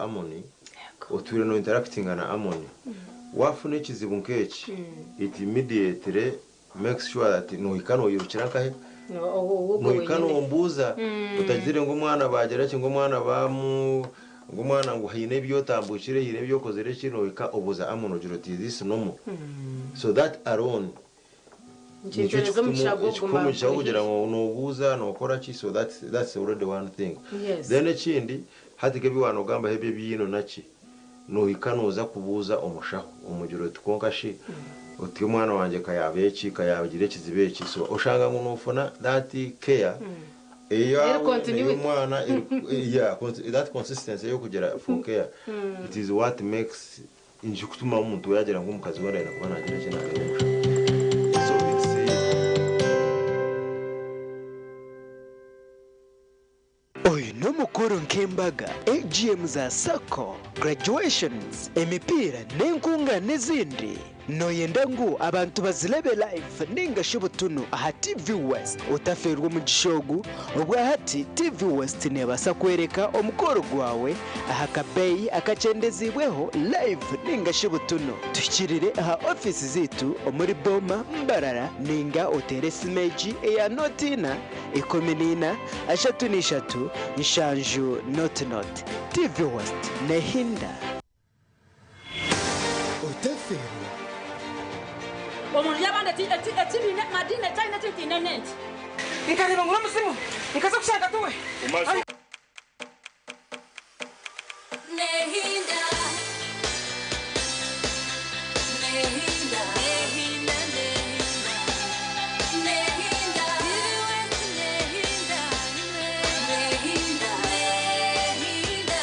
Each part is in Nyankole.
Amoni, otwire no interactinga na Amoni. Wafuna ekizibu nk'eki, it immediately makes sure that nohika noyirukira nkahe? Nohika nombuuza, otagizire ngu omwana bagira ki, ngu omwana bamu, ngu omwana ngu haine ebi otambukire, haine ebi okozire ki, nohika obuuza Amoni ogira oti is this normal? So that alone nikyo Nikimpereza omugisha ekikuha gw'okuguma omugisha gw'okugira haihi. ngu nobuuza, nokora ki, so that's that's already one thing. Yes. Then ekindi, hati nk'ebi wanogambaho eby'ebiino naki, nohika noza kubuuza omushaho omugira oti kwonka shi oti omwana wangye ka yaaba eki, ka yaagira ekizibu eki, so oshanga ngu nofuna that care Eri eyaawe continuity. n'ey'omwana eri yeah that consistency ey'okugira for care it is what makes Nikyo kutuma omuntu yagira ngu omukazi we arenda kuba nagira ki nareeba omushaho. So it's. Oyu n'omukoro nk'embaga, AGM za sacco, graduations, emipiira n'enkungaana ezindi. Nooyenda ngu abantu bazirebe live ninga shi butunu aha TV West? Otafeerwa omugisha ogu, obwahati TV West neebaasa kworeka omukoro gwawe aha kabeeyi akakyendeziibweho live ninga shi butunu. Tuhikirire aha ofiisi zaitu omuri Boma, Mbarara ninga oteere esimu egi eya nooti ina, 14, 33, 70 nooti nooti. TV West neehinda. Otafeerwa. Omu nju y'abandi eki, eki, eki baine, madiini eki aine eki ntaine n'enki? Nkareeba ngu n'omuzimu, nkaza kushanga tiwe. Nehinda, nehinda, nehinda, nehinda, nehinda, nehinda, nehinda, nehinda.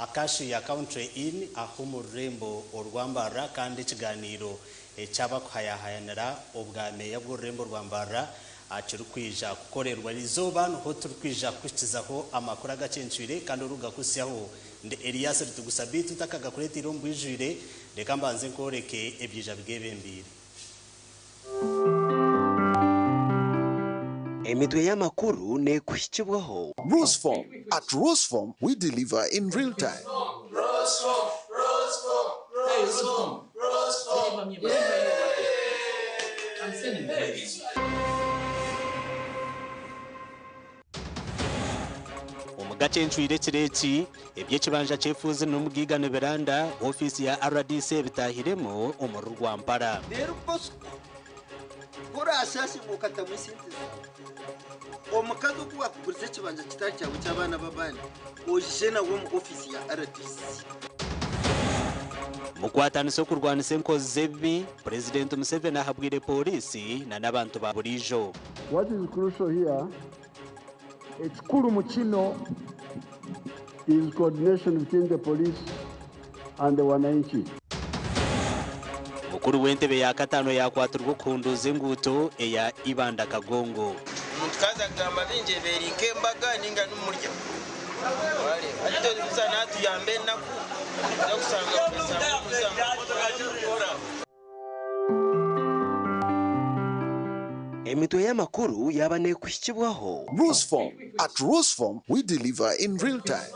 Acacia Country Inn ah'omu rurembo orwa Mbarara kandi ekiganiiro eky'abakuhayahayanira obwa meeya bw'orurembo rwa Mbarara kirikwija kukorerwa erizooba niho turikwija kukuhikizaho amakuru agacencwire kandi orikugakuhitsyaho ndi Elias Rutigusa beitu ntakagakureteire omu bwijwire reka mbanze nkworeke ebyija bigebembeire. Emitwe y'amakuru neekuhikibwaho. Roseform, At Roseform, we deliver in real time. Omu gacencwire ekiro eki, eby'ekibanja ky'efuuzi n'omugaiga nibiranda, ofiisi ya rdc ebitaahiremu omuri Rwampara. Reero Bosco ku oraashaashe ngu okatamu esente zaawe, omukazi ogu waakuguriza ekibanja kitari kyawe ky'abaana b'abandi, oije nawe omu ofiisi ya rdc. Mukwatanisa okurwanisa enkozi z'ebibi, Purezidenti Museveni ahabwire Pooriisi n'abantu ba buriijo. What is crucial here Ekikuru mu kino is coordination between the police and the wananchi. Mukuru w'entebe ya kataano yaakwatirwa okuhunduuza enguuto eya Ibanda Kagongo. Omuntu kaza kugamba bingi eba eri nk'embaga ninga n'omurya wareeba hati torikuza natuyamba enaku oza kushanga omuzaano. Emitwe y'amakuru yaaba neekuhikibwaho. Roseform. At Roseform, we deliver in real time.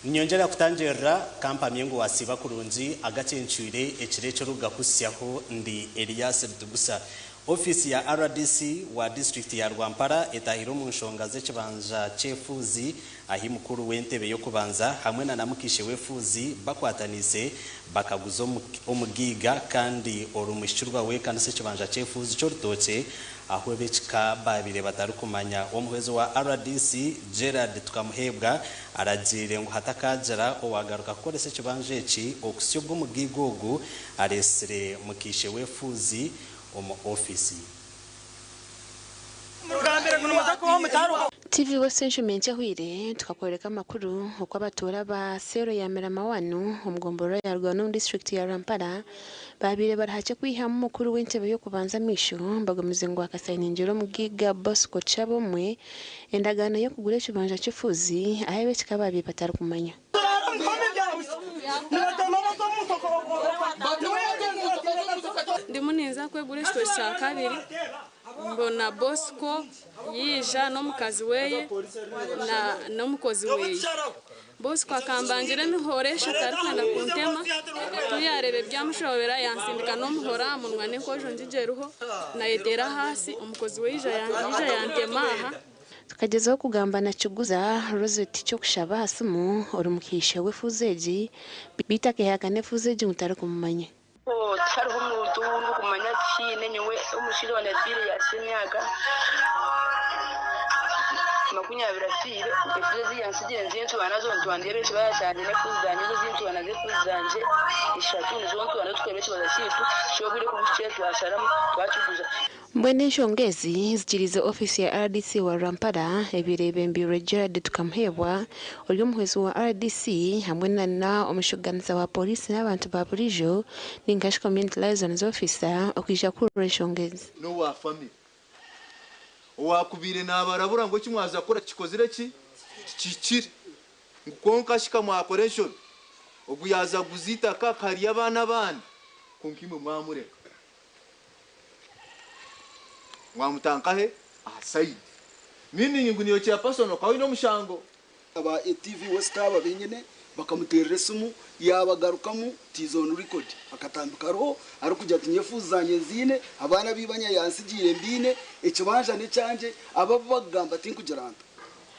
Ninyongyera kutangirira kampamye ngu wasiiba kurungi agacencwire ekiro ekirikugakuhitsyaho ndi Elias Ritugusa. Ofiisi ya rdc wa disiturikiti ya Rwampara etahire omu nshonga z'ekibanja ky'efuuzi ahi mukuru w'entebe y'okubanza hamwe na namukiishe w'efuuzi bakwataniise bakaguza omugaiga kandi ori muhikirwa w'ekanisa ekibanja ky'efuuzi ky'orutookye ahu ab'ekika baabaire batarikumanya. Omuhwezi wa rdc, Gerald Tukamuheebwa aragiire ngu hatakaagira owaagaruka kukoresa ekibanja eki okuhitsya obu omugaiga ogu areetsire mukiishe w'efuuzi omu ofiisi. TV West enshumi enkya ehweire tukakworeka amakuru oku abatuura ba seero ya Miramawanu omu gomborora ya Rwanda omu disiturikiti ya Rwampara baabaire bari hakye kwihamu mukuru w'entebe y'okubanza amaisho bagumize ngu akasayiningira omugaiga Bosco Kyabomwe endagaano y'okugura ekibanja ky'efuuzi ahu ab'ekika baabaire batarikumanya. Ndimu ninza kwegura ekitookye kya kabiri mbona Bosco yaija n'omukazi weye n'omukozi weye. Bosco akambangira emihoro eshatu arikwenda kuntema, ku yaareeba ebyamushobera yansindika n'omuhoro aha munwa n'enkojo ngigyereho nayeteera ahaasi omukozi we yaija yantema aha. Tukagyezaho kugamba na Kiguza Rosette Kyokushaba aha simu ori mukiisha w'efuuzi egi beitu akeehakana efuuzi egi ngu tarikumumanya. Tihariho omuntu ou ndikumanya tihaine nyowe omushaija wangye afiire yaahitsya emyaka 20 afiire efuuzi ezi yantsigiire nizo ntuura nazo nitwandya ekibanja kyangye n'efuuzi zangye nizo zintuura nazo efuuzi zangye ishatu nizo ntuura nazo tukureba ekibanja kyaitu ky'obwire kubuhikire twasharamu twakiguza. Mbwenu enshonga ezi zikiriize ofiisi ya rdc wa Rwampara ebaire eyebembeirwe Gerald Tukamuheebwa ori omuhwezi wa rdc hamwe na omushuganisa wa pooriisi n'abantu ba buriijo ningashi Community Liaisons Officer okwija kuhurira enshonga ezi. N'owa famire owaakubaire naabarabura ngu eki mwaza kukora kikozire ki? Tikihikire. Ngu kwonka shi ka mwakora enshobi, ogu yaaza kuguza eitaka akarya abaana abandi, kwonka imwe mwamureka. Mwamuta nkahe? Aha side. Meaning ngu niiwe chairperson okaba oine omushango. Aba ATV West aba benyine bakamuteerera esimu yaabagarukamu it is on record akatambi kariho arikugira ati nyowe efuuzi zangye nziine, abaana abu ibanya yantsigiire mbiine, ekibanja n'ekyangye, abo abu bakugamba tinkugira nta,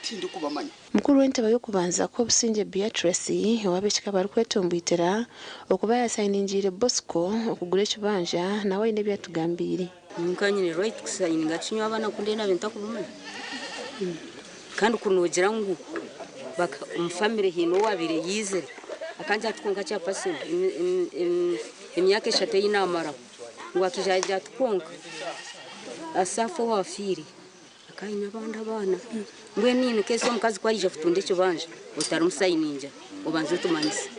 tindikubamanya. Mukuru w'entebe y'okubanza Kobusingye Beatrice ow'ab'ekika barikwetomboitera okuba yasayiningiire Bosco okugura ekibanja nawe aine ebi atugambiire. Nyowe nyine right kusayininga kinywa abaana ku ndenda ntakubamanya kandi ku noogira ngu omu famire haine owaabaire yaizire akanja atukwonka chairperson emyaka eshatu ei naamaraho ngu akaija yaija atukwonka Asafu owaafiire akaba aine abandi abaana mbwenu in case omukazi ku aija kutunda ekibanja otarimusayiningira obanze otumanyise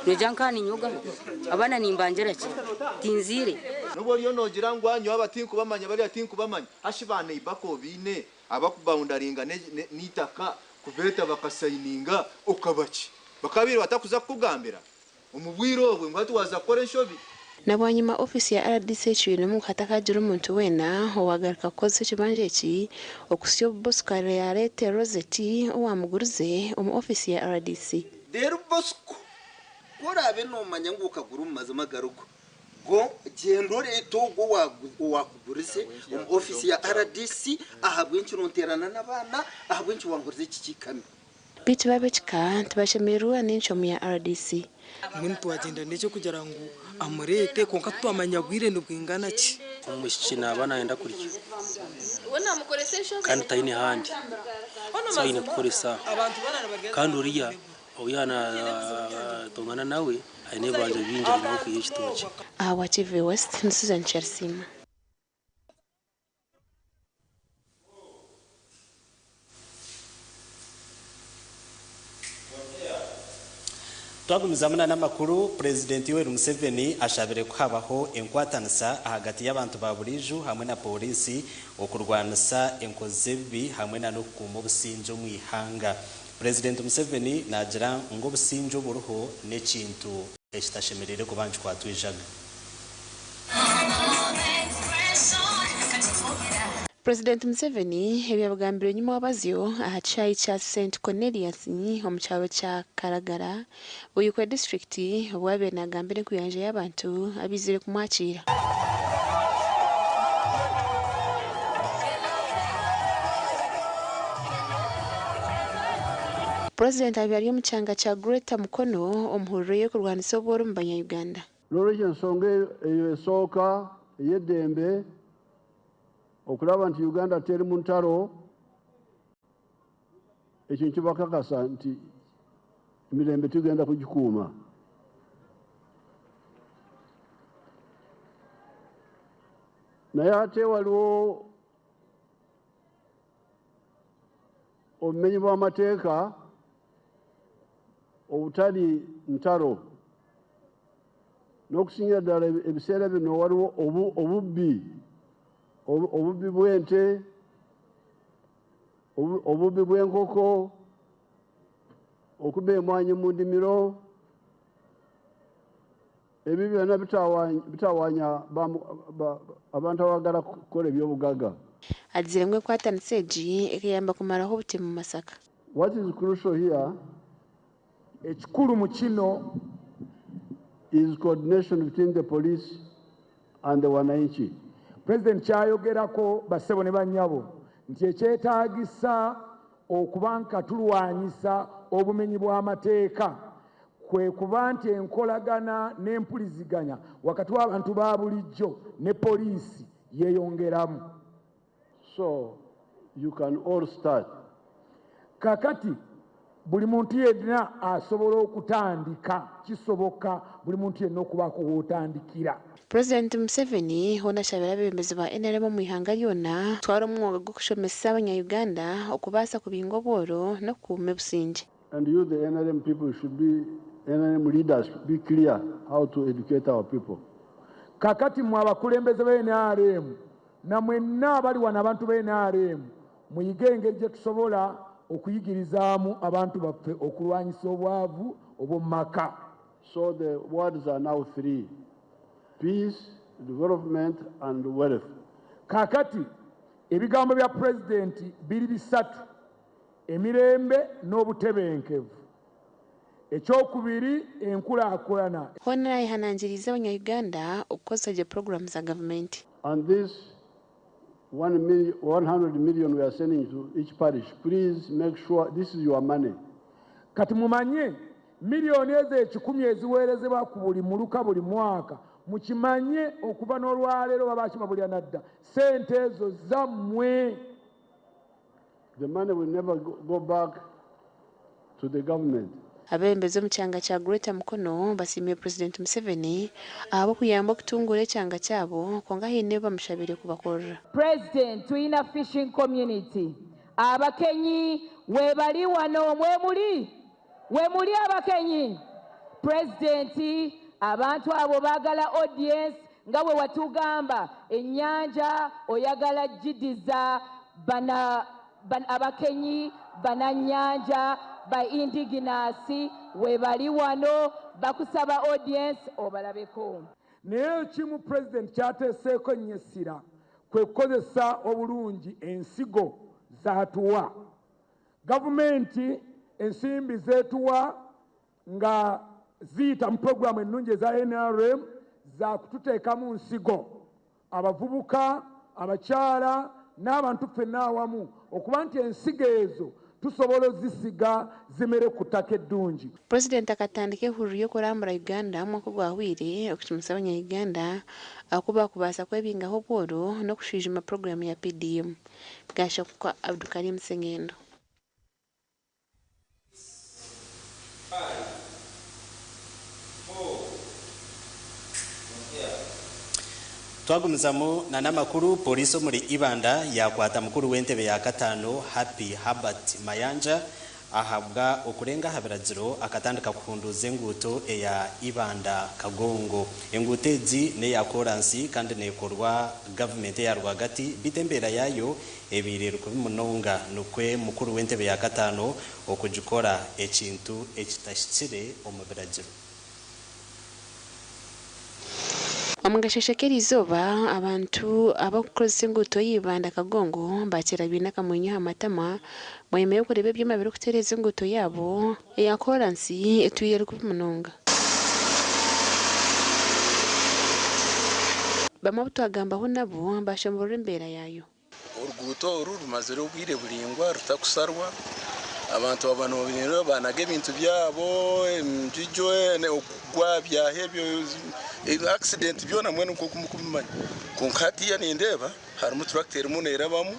noogira nka ninyoga abaana nimbangira ki tinziire. N'obu oriyo noogira ngu nyowe aba tinkubamanya bariya tinkubamanya, hashi ba neighbour ku obaine abakuboundaringa n'eitaka kubeeta bakasayininga okaba ki? Bakabaire batakuza kukugambira omu bwire obwe ngu hati waaza kukora enshobi? Na bwanyima ofiisi ya rdc ecwiremu ngu hatakagira omuntu weena owaagaruka kukozesa ekibanja eki okuhitsya obu Bosco yaareete Rosette owaamugurize omu ofiisi ya rdc. Reero Bosco ku oraabe noomanya ngu okagura omu mazima agarigo, go gyenda oreete ogwo owaakugurize omu ofiisi ya rdc, ahabw'enki nonteerana n'abaana, ahabw'enki wanguriza eki kiikami? Beitu bo ab'ekika tibashemereirwe n'encwamu ya rdc. Mbwenu twagyenda n'ekyokugira ngu amureete kwonka titwamanya bwire nibwingana ki. Omwishiki naaba nayenda kurya kandi taine handi, so aine kukoresa kandi oriya ou yaanatongana nawe aine ebibanja bingi aine ah'okwiha ekitookye. Ahabwa TV West, ni Susan Kyarisiima. Twagumizamu n'amakuru. Purezidenti Yoweri Museveni ashabire kuhabaho enkwatanisa ahagati y'abantu ba burijo hamwe na polisi okurwanisa enkozi z'ebibi hamwe na n'okukuuma obusingye omu ihanga. Purezidenti Museveni naagira ngu obusingye oburiho n'ekintu ekitashemereire kuba nikikwatwa eijaga. Purezidenti Museveni ebi yabigambire enyima wabazyo aha kishaayi kya St Cornelius omu kyaro kya Karagara, Buikwe disiturikiti obu abaire nagambira enkuyanja y'abantu abaizire kumwakiira. Purezidenti abaire ari omu kyanga kya Greater Mukono omu huriro y'okurwanisa obworo omu banya Uganda. N'olwekyo ensonga eyo esooka ey'eddembe okulaba nti Uganda teri mu ntalo, ekyo nkibakakasa nti emirembe tugenda kugikuuma. Naye ate waliwo obumenyi bw'amateeka obutali ntalo, n'okusingira ddala ebiseera bino waliwo obubbi, obubbi bw'ente, obubbi bw'enkoko, okubba emwanyi mu ndimiro. Ebyo byonna bitawanya abantu abaagala kukola eby'obugagga. Agizire ngu enkwatanisa egi ekayamba kumaraho obutemu omu Masaka. What is crucial here Ekikuru mu kino is coordination between the police and the wananchi. Pulezidenti kyayogerako bassebo ne bannyabo nti ekyetaagisa okuba nka tulwanyisa obumenyi bw'amateeka kwe kuba nti enkolagana n'empuliziganya wakati w'abantu ba bulijjo ne poliisi yeeyongeramu. So you can all start. Kakati buli muntu yenna asobola okutandika, kisoboka buli muntu yenna okubaako w'otandikira. Purezidenti Museveni hoona ashabire abeebembezi ba NRM omu ihanga ryona kutwara omwoga gw'okushomesa abanya-Uganda okubaasa kubinga obworo n'okukuuma ebusingye. And you the NRM people should be, NRM leaders should be clear how to educate our people. Kakati mmwe abakulembeze ba nrm na mwenna abali wano abantu ba nrm muyige engeri gye tusobola okuyigirizaamu abantu baffe okulwanyisa obwavu obw'omu maka. So the words are now three, peace, development and wealth. Kakati ebigambo bya Pulezidenti biri bisatu, emirembe n'obutebenkevu, ekyokubiri enkulaakulana. Hoona ayehanangiriize abanya-Uganda okukozesa gye puroguraamu za gavumenti. And this 100 million we are sending to each parish, please make sure this is your money. Kati mumanye miliyoni ezo ekikumi eziweerezebwa ku buli muluka buli mwaka, mukimanye okuva n'olwaleero oba baakibabulira na dda, ssente ezo zammwe. The money will never go back to the government. Abeebembezi omu kyanga kya Greater Mukono basiimire Purezidenti Museveni ahabw'okuyamba okutunguura ekyanga kyabo kwonka haine ebi bamushabire kubakorera. President tuyina fishing community abakenyi webali wano mwemuli wemuli abakenyi President abantu abo bagala audience nga bwe watugamba ennyanja oyagala gidiza bana abakenyi bananyanja ba indigenous webali wano bakusaba audience obalabeko. Naye ekimu President kyateeseeko ennyo essira kwe kukozesa obulungi ensigo z'atuwa. Gavumenti ensimbi z'etuwa nga ziyita mu pulogulaamu ennungi eza nrm za kututeekamu nsigo, abavubuka, abakyala n'abantu ffenna awamu okuba nti ensigo ezo tusobola ozisiga zimere ku ttaka eddungi. Purezidenti akatandika ehururu y'okurambura Uganda omwaka ogwahweire okushomesa abanya-Uganda oku baakubaasa kwebingaho obworo n'okushwijuma puroguraamu ya PDM. Gashakwa Abdukarim Sengendo. Twagumizamu na n'amakuru, Pooriisi omuri Ibanda yaakwata mukuru w'entebe ya kataano Happy Herbert Mayanja Ahabwa okurenga aha biragiro akatandika kuhunduuza enguuto eya Ibanda Kagongo. Enguuto egi n'eya koransi kandi neekorwa gavumenti eya rwagati beitu embeera yaayo ebaire eri kubi munonga nikwo mukuru w'entebe ya kataano okugikora ekintu ekitahikire omu biragiro. Omu kasheshe k'erizooba, abantu abarikukoresa enguuto y'eibanda Kagongo bakyera baine akamwenyo aha matama bwanyima y'okureeba ebyoma birikutereeza enguuto yaabo eya koransi etwire eri kubi munonga. Bamwe abu twagambaho nabo baashoborora embeera yaayo. Oruguuto oru rumazire obwire buraingwa rutakusharwa, abantu baba nibarureeba banaga ebintu byabo, enjijo, okugwa byaha ebyo, accident byona mbwenu nk'oku murikubimanya. Kwonka hatiiya nindeeba harimu turakita erimu neerabamu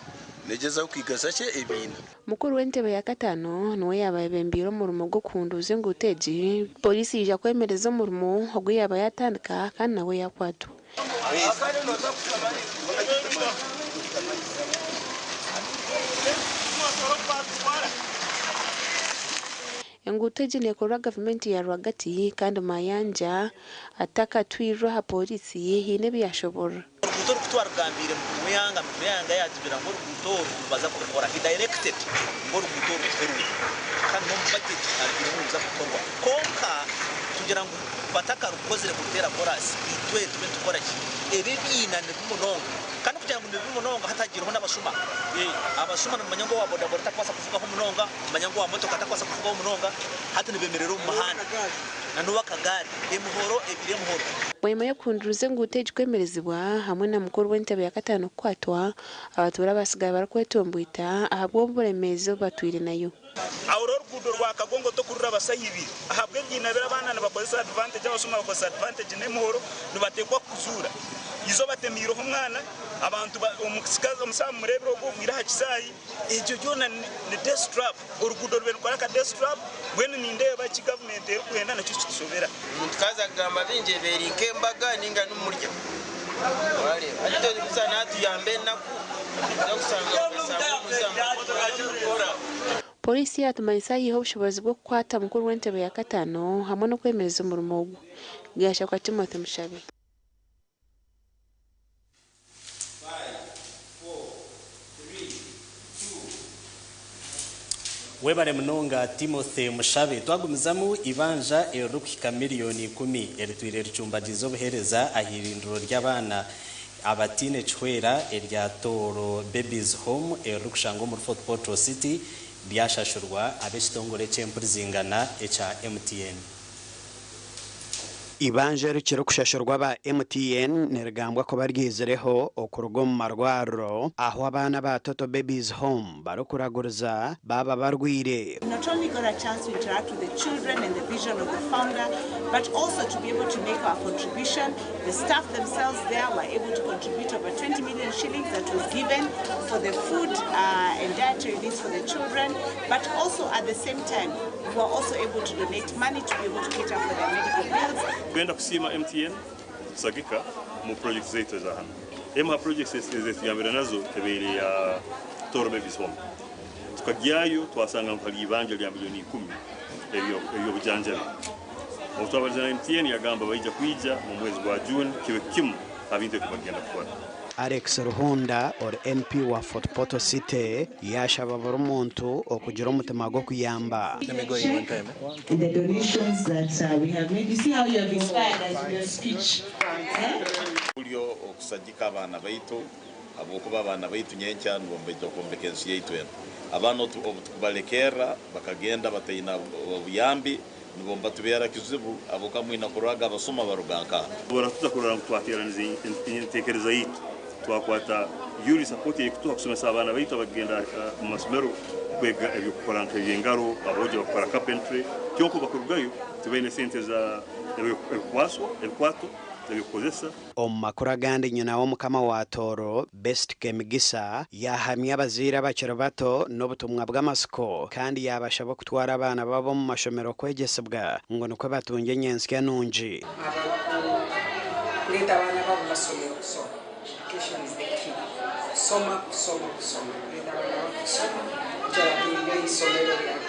negyezaho kwigaza gye ebiina. Mukuru w'entebe ya kataano niwe yaaba ayebembeire omurimo gw'okuhunduuza enguuto egi, pooriisi yaija kwemereza omurimo ogu yaaba yaatandika kandi nawe yaakwatwa. Enguuto egi neekorwa gavumenti ya rwagati kandi Mayanja atakatwirwe aha pooriisi haine ebi yaashoborora. Oruguuto oru ku twarugambiire mukuru w'eihanga, mukuru w'eihanga yaatubwira ngu oruguuto oru nibaza kurukora. He directed ngu oruguuto oru rukorwe kandi n'omu budget arugiremu niruza kukorwa. Kwonka tugira ngu batakarukozire kuruteera koraasi, itwe tube nitukora ki? Ebi ebiina nibibi munonga kandi kugira ngu nibibi munonga hati hagiireho n'abashuma. Abashuma nimumanya ngu owa bodaboda takubaasa kuvugaho munonga, mumanya ngu owa motoka takubaasa kuvugaho munonga, hati nibemerera omu muhanda. Na n'ow'akagaari, emihoro ebiri emihoro. Bwanyima y'okuhunduruza enguuto egi kwemerezibwa hamwe na mukuru w'entebe ya kataano kukwatwa, abatuura basigara barikwetomboita ahabw'oburemeezi obu batwire nayo. Aho oruguudo rwa Kagongo tokururaba shaha ibiri ahabw'ebiina biri abaana nibakozesa advantage abashuma bakozesa advantage n'emihoro nibateekwa kukuzuura. Eizooba batemiireho omwana abantu omusaha mumureebire ogwo ogwire aha kisaayi egyo yoona ni death trap oruguudo rube nirukora nka death trap mbwenu nindeeba eki gavumenti erikwenda nikyo kitushobera. Omuntu kaaza kugamba bingi ebeeri nk'embaga nainga n'omurya. Waareeba hati orikuza naatuyamba enaku noija kushanga bakashanga Pooriisi yaatumanyisa aha obushoboorozi bw'okukwata mukuru w'entebe ya kataano hamwe n'okwemereza omurimo ogu. Gashakwa Timothy Mushabe. Webare munonga Timothy Mushabe. Twagumizamu eibanja eririkuhika miriyoni ikumi eritwire ricumbagiize obuheereza ah'eirindiro ry'abaana abataine kihwera erya Tooro Babies Home eririkushangwa omuri Fort Portal City ryashashurwa ab'ekitongore eky'empurizingana ekya MTN. Eibanja erikirikushashurwa aba MTN nirigambwa kuba ryizireho okuruga omu marwariro ahu abaana ba Toto Babies Home barikuraguriza baaba barwaire. We not only got a chance to interact with the children and the vision of the founder, but also to be able to make our contribution. The staff themselves there were able to contribute over 20 million shillings that was given for the food and dietary needs for the children, but also at the same time, we were also able to donate money to be able to cater for their medical bills. Twenda kusiima MTN kusagika mu project zaitu eza hanu. Emwe ha projects ezituyambire nazo ebaire ya Tooro Babies Home. Tukagyayo twasanga ngu hariyo ibanja rya milioni ikumi ery'obujanjabi. Obu twabarize na MTN yagamba baija kwija mu mwezi gwa June kibe kimu ha bintu ebi bagenda kukora. Alex Ruhunda ori MP wa Fort Portal City yaashaba buri muntu okugira omutima gw'okuyamba. And the donations that we have made. You see how you have inspired us with your speech. Buryo okusagika abaana baitu habwokuba abaana baitu nyenkya nibo nibaija kwombeka ensi yaitu enu. Abaana obu tukubalekerra bakagenda bataina obuyambi nibo nibatubeera kizibu habwokuba mwina kuroraga abasuma baruga nkaha. Tuza kurora ngu twateeraniza enteekereza yaitu twakwata yuri support ey'ekutuha kusomesa abaana baitu abakugenda omu masomero kwega eby'okukora nk'eby'engaro, aboojo bakukora carpentry, kyonka obu bakurugayo tibaine sente za ebikwaswa, ebikwato eby'okukozesa. Omu makuru agandi, nyina w'Omukama wa Tooro, Best Kemigisa, yaahamya abazaire abakiri bato n'obutumwa bw'amatsiko kandi yaabashaba okutwara abaana baabo omu mashomero kwegyesibwa ngu nikwo batungye enyensya nungi. Abarikureeta abaana baabo omu masomero kushoma. Education is the key. Kusoma, kusoma, kusoma. Kureeta abaana baabo kushoma kugira ngu bahinge eisomero ryabo.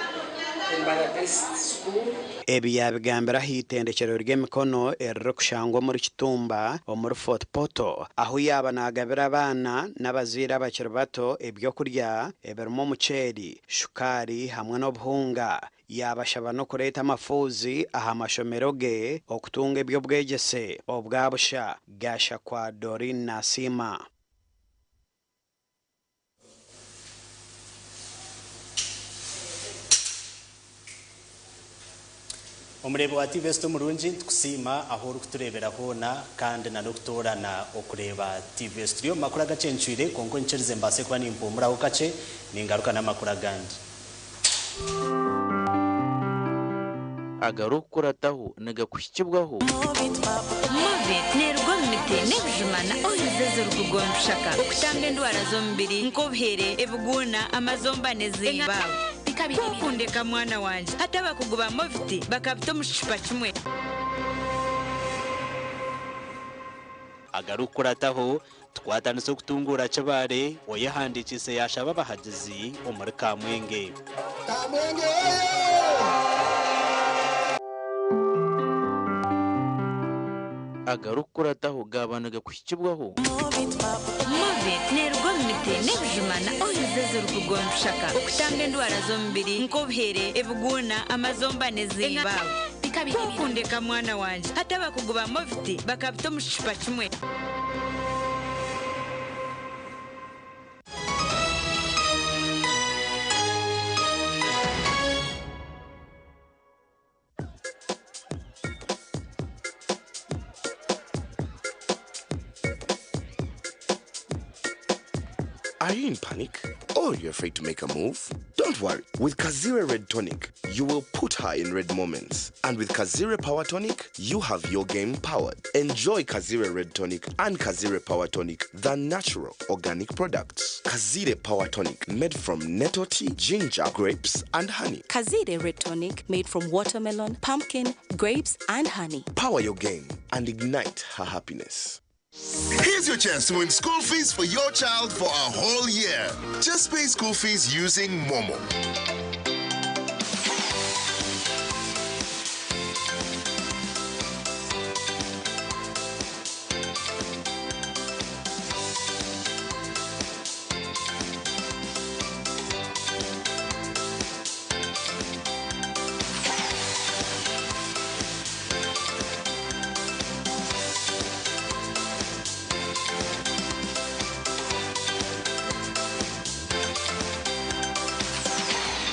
Mbarara Best School. Ebi yaabigambira aha itendekyero ry'emikono eririkushangwa omuri Kitumba omuri Fort Portal ahu yaaba naagabira abaana n'abazaire abakiri bato ebyokurya ebirimu omuceeri, shukaari hamwe n'obuhunga. Yaabashaba n'okureeta amafuuzi aha mashomero ge okutunga eby'obwegyese obwa busha. Gashakwa Doreen Nasiima. Omureebi wa TV Esita omurungi nitukusiima ahu orikutureebera hoona kandi na n'okutoorana okureeba TV Esita. Turi omu makuru agacencwire kwonka onyikirize mbaase kuba nimpuumuraho kakye ningaruka n'amakuru agandi. Agarikukurataho nigakuhikibwaho. Movit neeruga omu miti n'ebijuma na oils ezirikuruga omu bishaka okutamba endwara z'omubiri nk'obuhere, ebiguuna, amazomba n'ezindi. Ku okundeka mwana wangye, hati abakugu ba Movit bakabita omu kicupa kimwe. Agarikukurataho, Tukwatanise okutunguura Kibaale, oyehandiikiise yaashaba abahagizi omuri Kamwenge. Kamwenge oye! Agarikukurataho gaaba nigakuhikibwaho. Movit neeruga omu miti n'ebijuma na oils ezirikuruga omu bishaka okutamba endwara z'omubiri nk'obuhere, ebiguuna, amazomba n'ezindi. Ku okundeka mwana wangye, hati abakugu ba Movit bakabita omu kicupa kimwe. Are you in panic? Or you're afraid to make a move? Don't worry. With Kazire Red Tonic, you will put her in red moments. And with Kazire Power Tonic, you have your game powered. Enjoy Kazire Red Tonic and Kazire Power Tonic, the natural organic products. Kazire Power Tonic, made from nettle tea, ginger, grapes, and honey. Kazire Red Tonic made from watermelon, pumpkin, grapes, and honey. Power your game and ignite her happiness. Here's your chance to win school fees for your child for a whole year. Just pay school fees using Momo.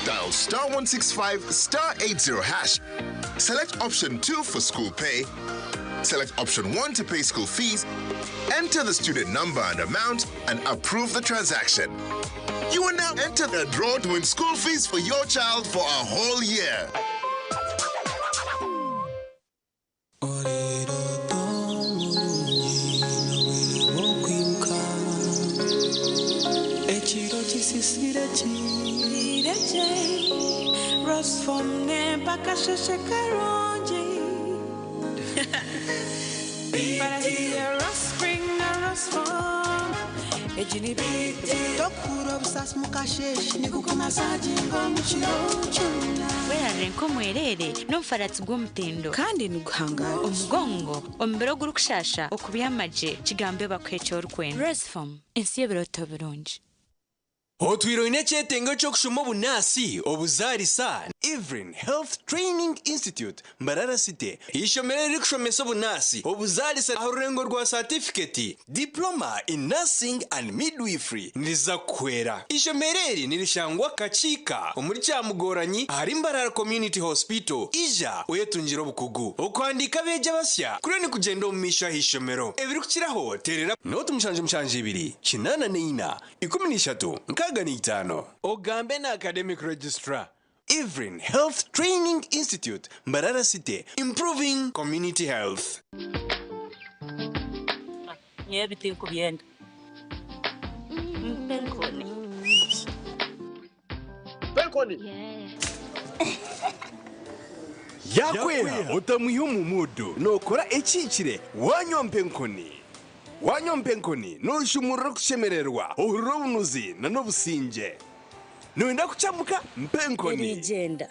Dial star 165 star 80 hash. Select option 2 for school pay. Select option 1 to pay school fees. Enter the student number and amount and approve the transaction. You are now entered the draw to win school fees for your child for a whole year. Ekiro kisisire kireje Rosfom mpaka sheshe karungi But Rospring na Rosfom Ejini biti Tokuro busas mukashesh Nikukomasaji ngomukiro chuna Werarire nk'omwerere n'omufaratsi gw'omutindo kandi niguhangara omugongo omubiri ogurikushasha okubyamagye kigambe bakuha eki orikwenda Rosfom ensi y'ebiroto birungi. Otwire oine ekyetengo ky'okushoma obunaasi, obuzaarisa, Evelyn Health Training Institute, Mbarara City, eishomero eririkushomesa obunaasi, obuzaarisa aha rurengo rwa saatifiketi, Diploma in Nursing and Midwifery, niriza kukuhwera. Eishomero eri nirishangwa Kakiika omuri Kyamugoranyi ahari Mbarara Community Hospital. Ija oyetungire obukugu. Okuhandiika abeegi abasya kuriyo nikugyenda omu maisho aha ishomero. Ebirikukiraho teerera nooti 772 84 13 65. Ogambe na Academic Registrar, Evelyn Health Training Institute, Mbarara City, improving community health. Nyowe ebi tinkubyenda. Mpa enkoni. Mpa enkoni. Yakwera otamwiha omu muudu nookora ekihikire waanywa mpa enkoni. Waanywa mpa enkoni nooshumurura okushemererwa, ohurira obunuzi na n'obusingye. Nooyenda kukyamuka? Mpa enkoni. Eriigyenda.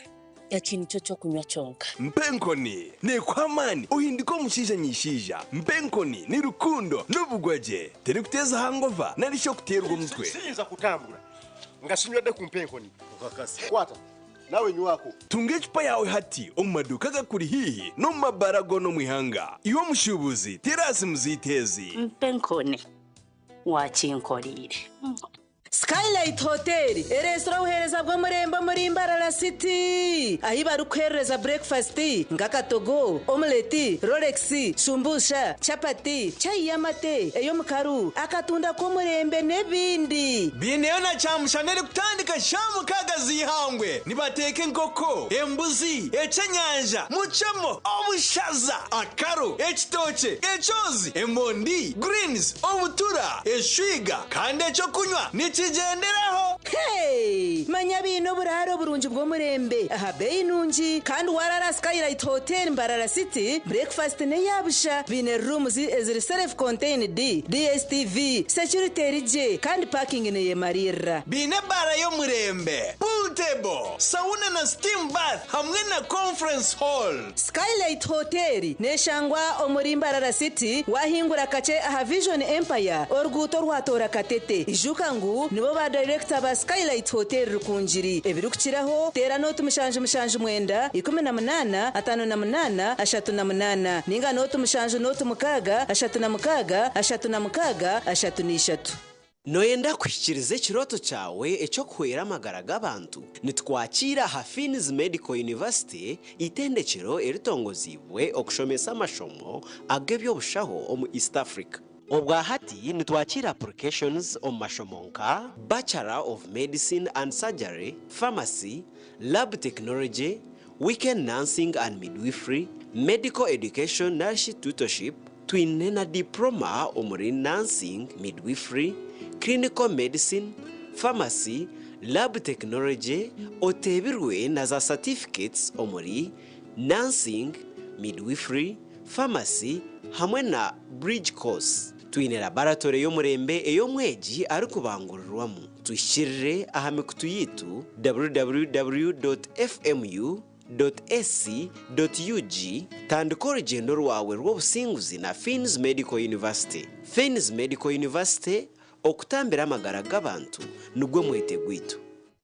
Eki nikyo ky'okunywa kyonka. Mpa enkoni neekuha amaani ohinduke omushaija nyaishaija. Mpa enkoni ni rukundo n'obugwagye. Terikuteeza hangova nari shi okuteerwa omutwe. Siyinza kutambura nga sinywedde ku mpa enkoni. Kwata nawe nywako. Tunga ecupa yaawe hati omu maduuka agakuri haihi n'omu mabaara goona omu ihanga. Iwe omushuubuzi, teera simu zaitu ezi. Mpa enkoni wakinkoreire. Skylight Hotel ereetsire obuheereza bw'omurembe omuri Mbarara City ahi barikukuheerereza burekifasiti nk'akatogo, omuleti, rolex, shumbusha, chapati, chai y'amate, ey'omukaru, akatunda k'omurembe n'ebindi. Baineyo na kyamushana erikutandika shaaha mukaaga z'eihangwe. Nibateeka enkoko, embuzi, ekyenyanja, mucemo, obushaza, akaro, ekitookye, ekyozi, emondi, greens, obutura, eshwiga kandi eky'okunywa nikigyenderaho. Hey! Manya baine oburaaro burungi bw'omurembe aha beeyi nungi kandi waraara Skylight Hotel Mbarara City, breakfast n'eya busha. Baine rooms eziri self contained, DSTV, security eri gye kandi parking neyemariirira. Baine ebaara y'omurembe, pool table, sauna na steam bath hamwe na conference hall. Skylight Hotel neshangwa omuri Mbarara City wahingura kakye aha Vision Empire oruguuto orwatoora Katete. Ijuka ngu nibo ba dayirekita ba Skylight Hotel Rukungiri. Ebirikukiraho teera nooti 779 18 58 38 ninga nooti 7 nooti 6 36 36 33. Nooyenda kuhikiiriza ekirooto kyawe eky'okuhwera amagara g'abantu? Nitukwakiira aha Fiins Medical University, eitendekyero eritongoziibwe okushomesa amashomo ag'eby'obushaho omu East Africa. Obwa hati nitwakiira applications omu mashomo nka, Bachelor of Medicine and Surgery, Pharmacy, Lab Technology, Weekend Nursing and Midwifery, Medical Education narishi Tutorship, Twine na Diploma omuri Nursing, Midwifery, Clinical Medicine, Pharmacy, Lab Technology, oteebirwe na za Certificates omuri Nursing, Midwifery, Pharmacy hamwe na Bridge Course. Twine Laboratory y'omurembe ei omwegi arikubangurirwamu. Tuhikirire aha mikutu yaitu www.fmu. Ac.ug Tandika orugyendo rwawe rw'obusinguzi na Fiins Medical University. Fiins Medical University, okutambira amagara g'abantu nigwo mwete gwaitu.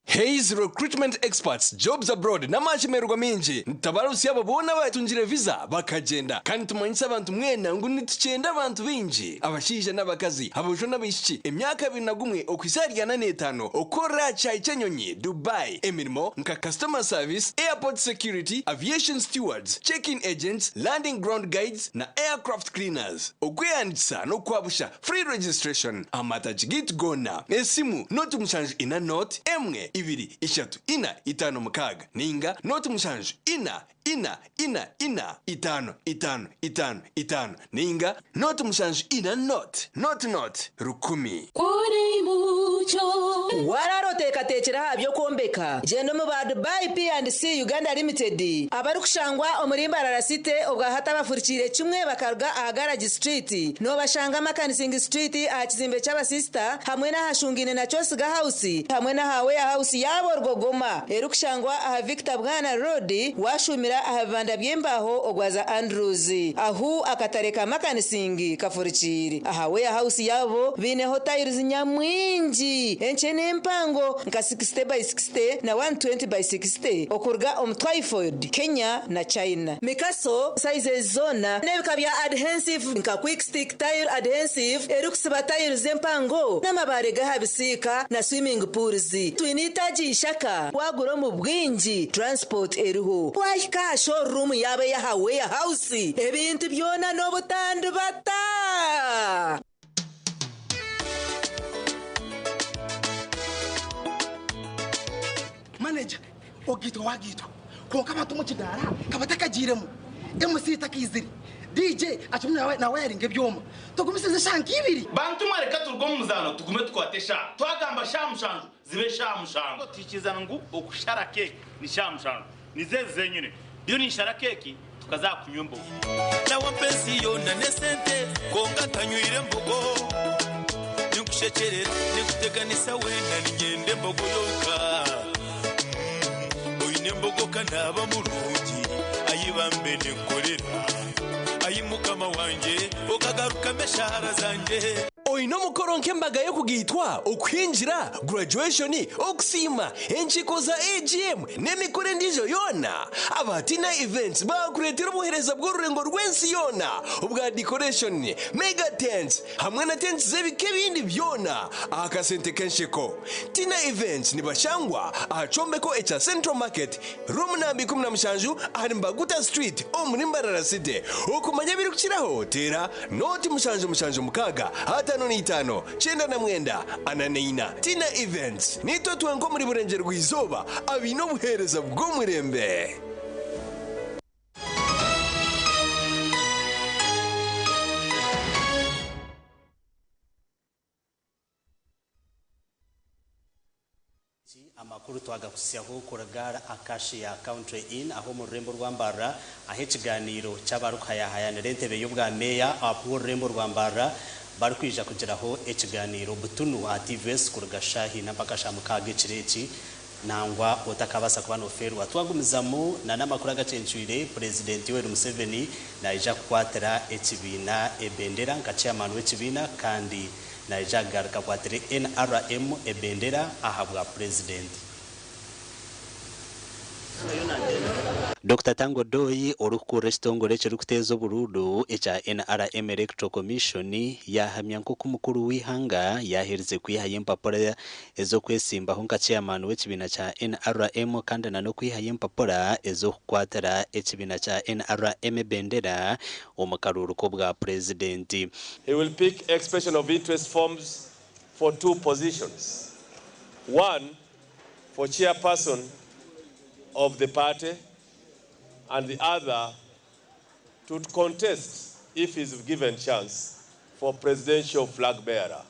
Hays Recruitment Experts, Jobs Abroad n'amashemererwa maingi nitutabarutsya abo boona abatungire visa bakagyenda kandi nitumanyisa abantu mwena ngu nitukyenda abantu baingi abashaija n'abakazi, aboojo n'abaishiki emyaka 21 okuhitsya ahari 45 okukorera aha kishaayi ky'enyonyi Dubai emirimo nka Customer Service, Airport Security, Aviation Stewards, Check-in Agents, Landing Ground Guides na Aircraft Cleaners. Okwehandiikisa n'okwabusha, Free Registration, Amatagi gaitu goona, esimu, 0 7 4 0 1 2 3 4 5 6 ninga 0 7 4 4 4 4 5 5 5 5 ninga 0 7 4 0 0 0 1000. Kuri mucyo. Warara oteekateekire aha by'okwombeka? Gyenda omu ba Dubai P&C Uganda Limited abarikushangwa omuri Mbarara City obwa hati abafurikiire kimwe bakaruga aha Garage Street. Noobashanga Makanising Street aha kizimbe ky'abasisita hamwe n'ahashungaine na Kyosiga House hamwe n'aha Warehouse yaabo Rwogoma erikushangwa aha Victor Bwana Road waashuumira aha bibanda by'embaaho ogwaza Andrews ahu akatare ka Makanising kafurikiire. Aha Warehouse yaabo baineho tiles nyamwingi enkye n'empango nka 60 by 60 na 120 by 60 okuruga omu Twyford, Kenya na China. Mikaso sizes zoona n'ebika bya adhensive nka Quick Stick Tile Adhensive erikusiba tiles empango n'amabaare g'aha bisiika na swimming pools. Twine eitaagi Ishaka waagura omu bwingi transport eriho. Waahika aha showroom yaabo ey'aha Warehouse ebintu byona n'obutandibata. Manager, ogaitwa wagaitwa kwonka abantu omu kidaara ka batakagiiremu, MC takaizire, DJ akirimu nawayaringa ebyoma. Tugumisirize eshaaha nka ibiri. Bantu mwe reka turuge omu muzaano tugume tukwate eshaaha. Twagamba shaaha mushanju zibe shaaha mushanju. Tuhikirizana ngu okushara keeki ni shaaha mushanju. Nizo ezi zenyine. Ndiyo ninshara keeki tukaza aha kunywa embogo. Nawe ampa ensi yoona n'esente, kwonka ntanywire mbogo. Ninkushekyerera, ninkuteganisa weena, niinyenda embogo yonka. Nyine embogoka naaba murungi, ayi bambe ninkorera. Ayi Mukama wangye, okagarukamu eshaara zangye. Oine omukoro nk'embaga y'okugaitwa, okuhingira, graduation, okusiima, enkiiko za AGM n'emikoro endiijo yoona? Aba Tina Events baakureetera obuheereza bw'orurengo rw'ensi yoona obwa decoration, mega tents hamwe na tents z'ebika ebindi byona aha kasente k'ensheko. Tina Events nibashangwa aha kyombeko ekya Central Market, Room namba 17 ahari Mbaguta Street omuri Mbarara City. Okumanya ebirikukiraho teera nooti 776 55 99 44. Tina Events, Niitwe twenka omuri Burengyerwa-izooba abaine obuheereza bw'omurembe. Amakuru twagakuhitsyaho kuruga Acacia Country Inn aho omu rurembo rwa Mbarara ahu ekiganiiro ky'abarikuhayahayanira entebe y'obwa meeya bw'orurembo rwa Mbarara barikwija kugiraho ekiganiiro butunu aha TVS kuruga shaaha ina mpaka shaaha mukaaga ekiro eki nangwa otakabaasa kuba nofeerwa. Twagumizamu na n'amakuru agacencwire, Purezidenti Yoweri Museveni naija kukwatira ekibiina ebendera nka chairman w'ekibiina kandi Naija kugaruka akwatire NRM ebendera ahabwa Purezidenti. Dokita Tanga Odoi, orikukurira ekitongore ekirikuteeza oburuuru ekya NRM Electoral Commission yaahamya nk'oku mukuru w'eihanga yaaherize kwihayo empapura ez'okwesimbaho nka chairman w'ekibiina kya NRM kandi na n'okwihayo empapura ez'okukwatira ekibiina kya NRM ebendera omu karuuru k'obwa Purezidenti. He will pick expression of interest forms for two positions. One for chairperson of the party and the other to contest if he's given chance for presidential flag bearer.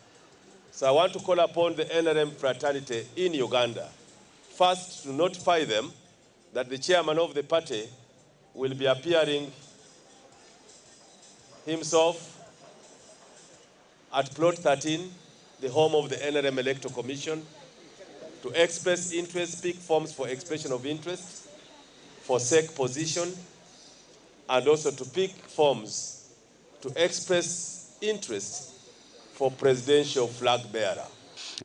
So I want to call upon the NRM fraternity in Uganda first to notify them that the chairman of the party will be appearing himself at plot 13, the home of the NRM Electoral Commission, to express interest, pick forms for expression of interest, for SEC position, and also to pick forms to express interest for presidential flag bearer.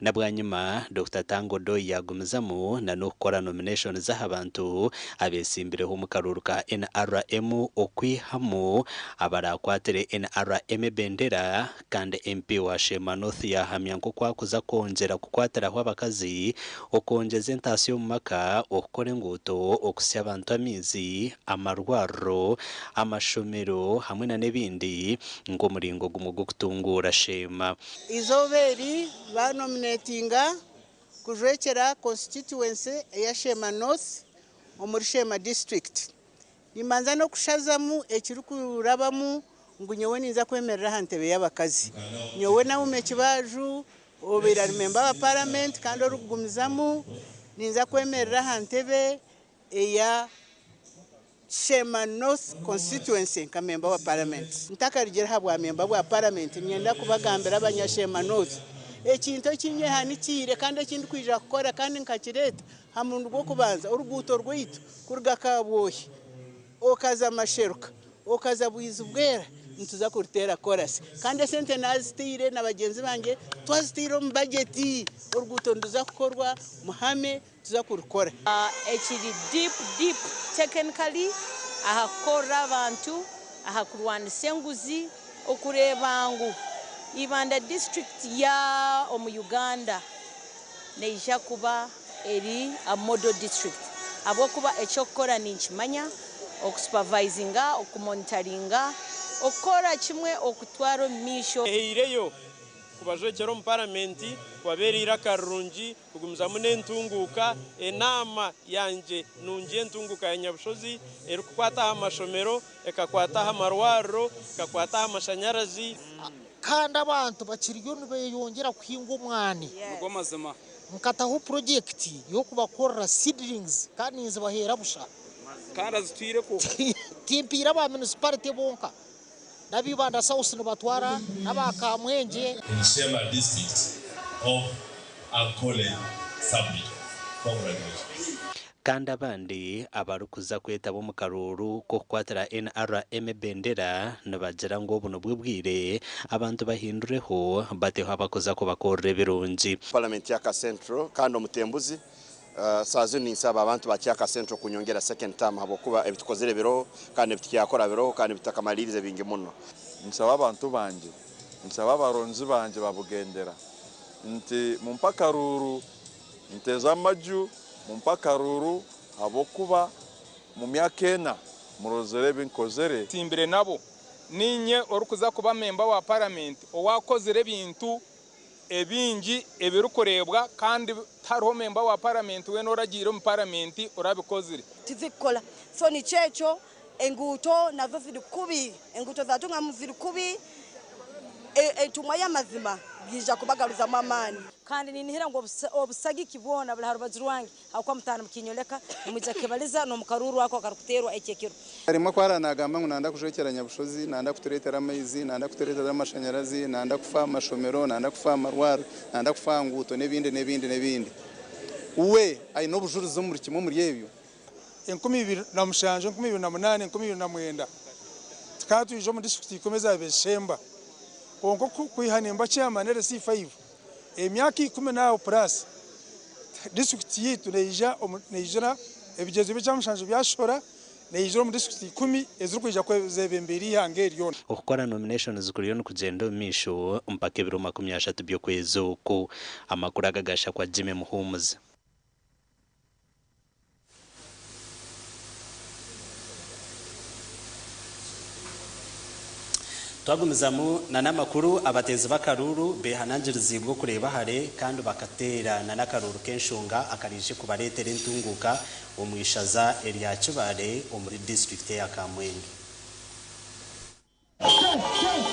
Na bwanyima, Dokita Tanga Odoi yaagumizamu na n'okukora nominations aha bantu abeetsimbireho omu karuuru ka NRM okwihamu abaraakwatire NRM ebendera kandi MP wa Sheema North yaahamya nk'oku akuza kwongyera kukwatiraho abakazi, okwongyeza entaasya omu maka, okukora enguuto, okuhitsya abantu amaizi, amarwariro, amashomero hamwe na n'ebindi nk'omuringo gumwe gw'okutunguura Sheema. Eizooba eri banominetinga kujwekyera constituency eya Sheema North omuri Sheema district. Nimbanza n'okushazamu ekirikurabamu ngu nyowe ninza kwemerera aha ntebe y'abakazi. Nyowe Naume Kibaaju obaire ari memba wa paramenti kandi orikugumizamu ninza kwemerera aha ntebe eya Sheema North Constituency nka memba wa paramenti. Ntakarugire aha bwa memba bwa paramenti niinyenda kubagambira abanya Sheema North ekintu eki nyehanikiire kandi eki ndikwija kukora kandi nkakireeta aha murundi gw'okubanza oruguuto rwaitu kuruga Kabwohi okaza Masheruka okaza Bwizibwera nituza kuruteera korasi kandi esente naziteire na bagyenzi bangye twaziteire omu bagyeti oruguuto niruza kukorwa muhame Tuza kurukora. Ekiri deep deep technically aha kukorera abantu, aha kurwanisa enguzi, okureeba ngu Ibanda district ya omu Uganda neija kuba eri a model district ahabw'okuba eky'okukora ninkimanya, okusupervisinga, okumonitaringa, okukora kimwe okutwara omu maisho. Ehaireyo kubajwekyera omu Paramenti kubabeera eiraka rirungi Kugumizamu n'entunguuka, Enaama yangye nungi y'entunguuka ya Nyabushozi erikukwata aha mashomero, ekakwata aha marwariro, ekakwata aha mashanyarazi. Kandi abantu bakiriyo nibeyongyera kuhinga omwani. Nigo mazima. Nkataho purojekiti y'okubakorera seedlings kandi ninzibaheera busha. Kandi azitwirekwo. Timpiire aba munisiparite bonka, n'aba Ibanda South nibatwara, n'aba Kamwengye. In Sheema district of Ankole sub-region. Congratulations. Kandi abandi abarikuza kwetaba omu karuuru k'okukwatira NRM ebendera nibagira ngu obu nibwo bwire abantu bahindureho bateho abakuza kubakorera ebirungi. Parliament ya Central kandi omutembuzi saa zinu ninsaba abantu ba Kyaka Central kunyongera second term habwokuba ebitukozere biroho kandi ebitukyakora biroho kandi bitakamalirize bingi muno. Nsaba abantu banje, nsaba abaronzi banje babugendera nti mumpe akaruuru nteze amaju, mumpe akaruuru habwokuba mu myaka ena murozere ebinkozere. Nsimbire nabo ninye orikuza kuba memba wa paramenti owakozire ebintu ebingi ebirikureebwa kandi tihariho memba wa paramenti weena oragiire omu paramenti orabikozire. Tizikukora so nikyo ekyo enguuto nazo ziri kubi, enguuto za Ntungamo ziri kubi, entumwa y'amazima bwija kubagaruzamu amaani. Kandi ninihira ngu obusagiki bwona buli ha rubaju rwange, habwokuba mutaano mukinyoleka, nimwija kukibaliza n'omu karuuru ako akarikuteerwa eki ekiro. Harimu akwara nagamba ngu nanda kujwekyera Nyabushozi, nanda kutureetera amaizi, nanda kutureetera amashanyarazi, nanda kufa aha mashomero, nanda kufa aha marwariro, nanda kufa aha nguuto n'ebindi n'ebindi n'ebindi. We aine obujurizi omuri kimwe omuri ebyo? 2007, 2008, 2009 tukaba twija omu disiturikiti 10 ezaabaire zishemba. Kwonka kwiha nimba chairman LC5 emyaka 10 naaho plus disiturikiti yaitu neija neijira ebigyezo by'ekyamushanju byashora neijira omu disiturikiti 10 ezirikwija zebembeire eihanga eri ryona. Okukora nominations kuriyo nikugyenda omu maisho mpaka ebiro 30 by'okwezi oku. Amakuru aga gashakwa Jimmy Muhumuza. Twagumizamu na n'amakuru, abateezi b'akaruuru beehanangiriziibwe okureeba hare kandi bakateera na n'akaruuru k'enshonga akaraije kubareetera entunguuka omu ishaza erya Kibaale omuri disiturikiti eya Kamwenge.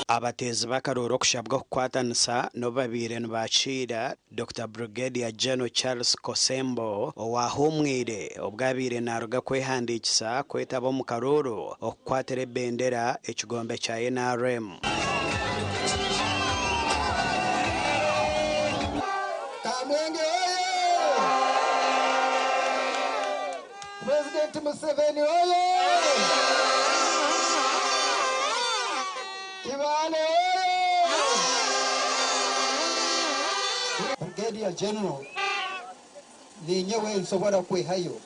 Abateezi b'akaruuru okushabwa okukwatanisa n'obu babaire nibakiira Dokita Brigadier General Charles Kosembo owahuumwire obu abaire naaruga kwehandiikisa kwetaba omu karuuru okukwatira ebendera ekigombe kya NRM. Kamwenge oye! President Museveni oye! Kibaale oye! Brigadier General ninyewe nsobora kwehayo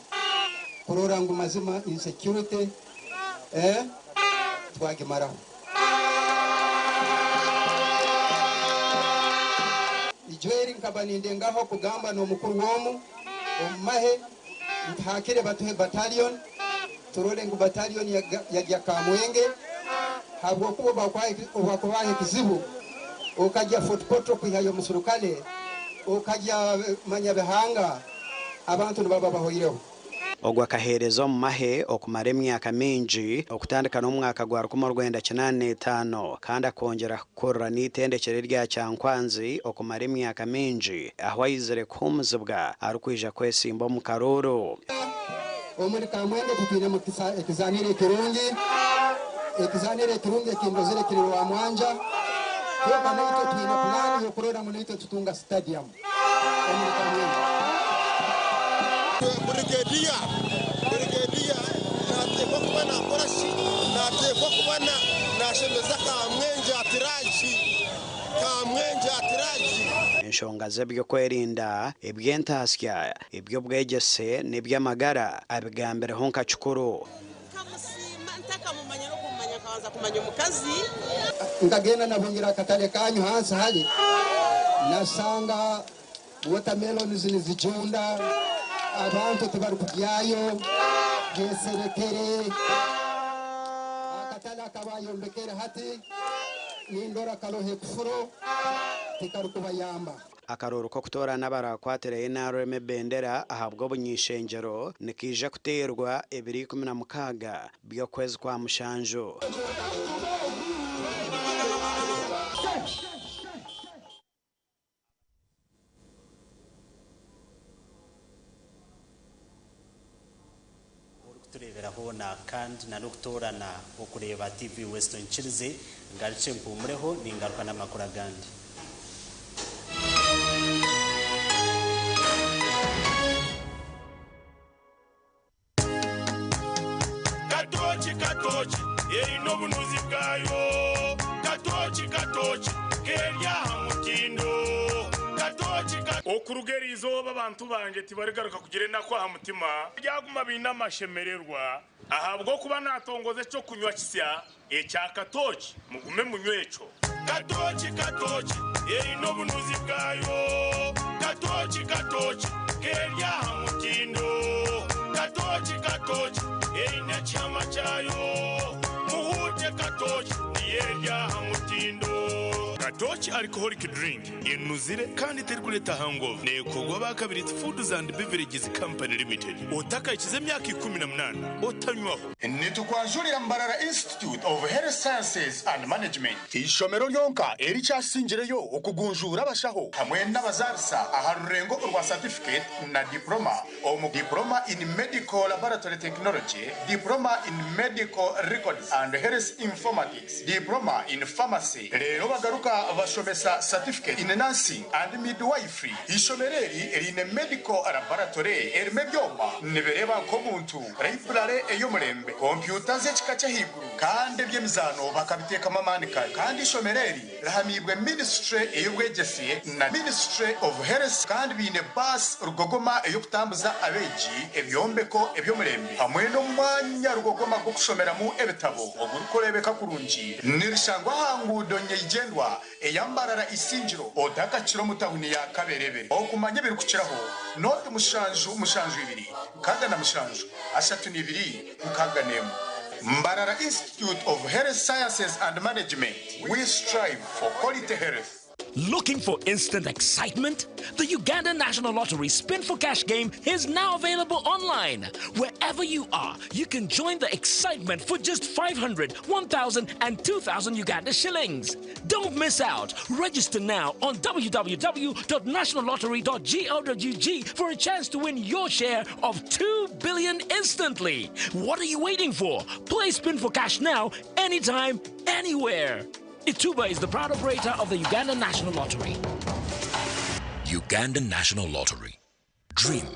kurora ngu mazima insecurity twagimaraho. Ijweri nkaba nindengaho kugamba n'omukuru w'omu omumahe ntihakire batuhe battalion turole ngu battalion yajya Kamwenge habwokuba obwakubaha ekizibu okajya Fort Portal kwihayo omusurukale okajya Manyabihanga abantu nibaba bahoireho. Ogwo akaheereza omu mahe okumara emyaka mingi okutandika n'omwaka gwa 1985 kandi akongyera kukurira n'eitendekero erya Kyankwanzi okumara emyaka mingi ahu aizire kuhuumuzibwa arikwija kwesimba omu karuuru. Omuri Kamwenge tutwinemu ekizaniro ekirungi, ekizaniro ekirungi ekindozire kiri Rwamwanja, kwonka naitwe twine pulaani y'okurora ngu naitwe tutunga stadium omuri Kamwenge. Brigadier, Brigadier nateekwa kuba nakora shi? Nateekwa kuba nashemeza Kamwengye ati raagi, Kamwengye ati raagi. Enshonga z'eby'okwerinda, eby'entaasya, eby'obwegyese n'eby'amagara abigambireho nka kikuru. Nkamusiima ntakamumanya n'okumumanya nkabanza kumanya omukazi. Nkagenda nabungira akatale kanyu hansi hali nasanga watermelons nizijunda, abantu tibarikugyayo, geserekere akatale akabayombekere hati nindora karohe kufuro tikarikubayamba. Akaruuru k'okutoorana abarakwatira NRM ebendera ahabw'obunyishengyero nikaija kuteerwa ebiro 16 by'okwezi kwa mushanju. Orikutureebera hoona kandi na n'okutoorana okureeba TV West Onkirize ngarukye mpumureho ningaruka n'amakuru agandi. Eine obunuzi bwayo. Katooki katooki keri aha mutindo. Katooki ka. Okuruga eri izooba abantu bangye tibarigaruka kugira enaku aha mutima. Baryaguma baine amashemererwa ahabw'okuba naatongoza eky'okunywa kisya ekya katooki. Mugume munywe ekyo. Katooki katooki eine obunuzi bwayo. Katooki katooki keri aha mutindo. Katooki katooki eine ekihama kyayo. Muhuute katooki niyo eri aha mutindo. Katooki Alcoholic Drink enuzire kandi terikureeta hangover. Neekorwa aba Kabirizi Foods and Beverages Company Limited. Otakahikize emyaka 18 otanywaho. Nitukwanjurira Mbarara Institute of Health Sciences and Management, eishomero ryonka erikyasingireyo okugunjuura abashaho hamwe n'abazaarisa aha rurengo orwa Certificate na Diploma omu Diploma in Medical Laboratory Technology, Diploma in Medical Records and Health Informatics, Diploma in Pharmacy reero bagaruka bashomesa Certificate in Nursing and Midwifery. Eishomero eri riine Medical Laboratory erimu ebyoma nibireeba nk'omuntu, Raiburare ey'omurembe, kompyuta z'ekika ky'ahaiguru kandi eby'emizaano bakabiteekamu amaani kare. Kandi eishomero eri rihamiibwe Minisitule ey'obwegyese na Ministry of Health kandi baine baasi rugogoma ey'okutambuza abeegi, ebyombeko eby'omurembe hamwe n'omwanya rugogoma gw'okushomeramu ebitabo ogurikureebeka kurungi. Nirishangwa aha nguudo nyeigyendwa eya Mbarara Isingiro otakakira omu tahuni ya Kaberebe. Okumanya ebirikukiraho, nooti mushanju mushanju ibiri 67 32 61. Mbarara Institute of Health Sciences and Management, we strive for quality health. Looking for instant excitement? The Uganda National Lottery Spin for Cash game is now available online. Wherever you are, you can join the excitement for just 500, 1,000, and 2,000 Uganda shillings. Don't miss out. Register now on www.nationallottery.go.ug for a chance to win your share of 2 billion instantly. What are you waiting for? Play Spin for Cash now, anytime, anywhere. Ituba is the proud operator of the Uganda National Lottery. Uganda National Lottery. Dream,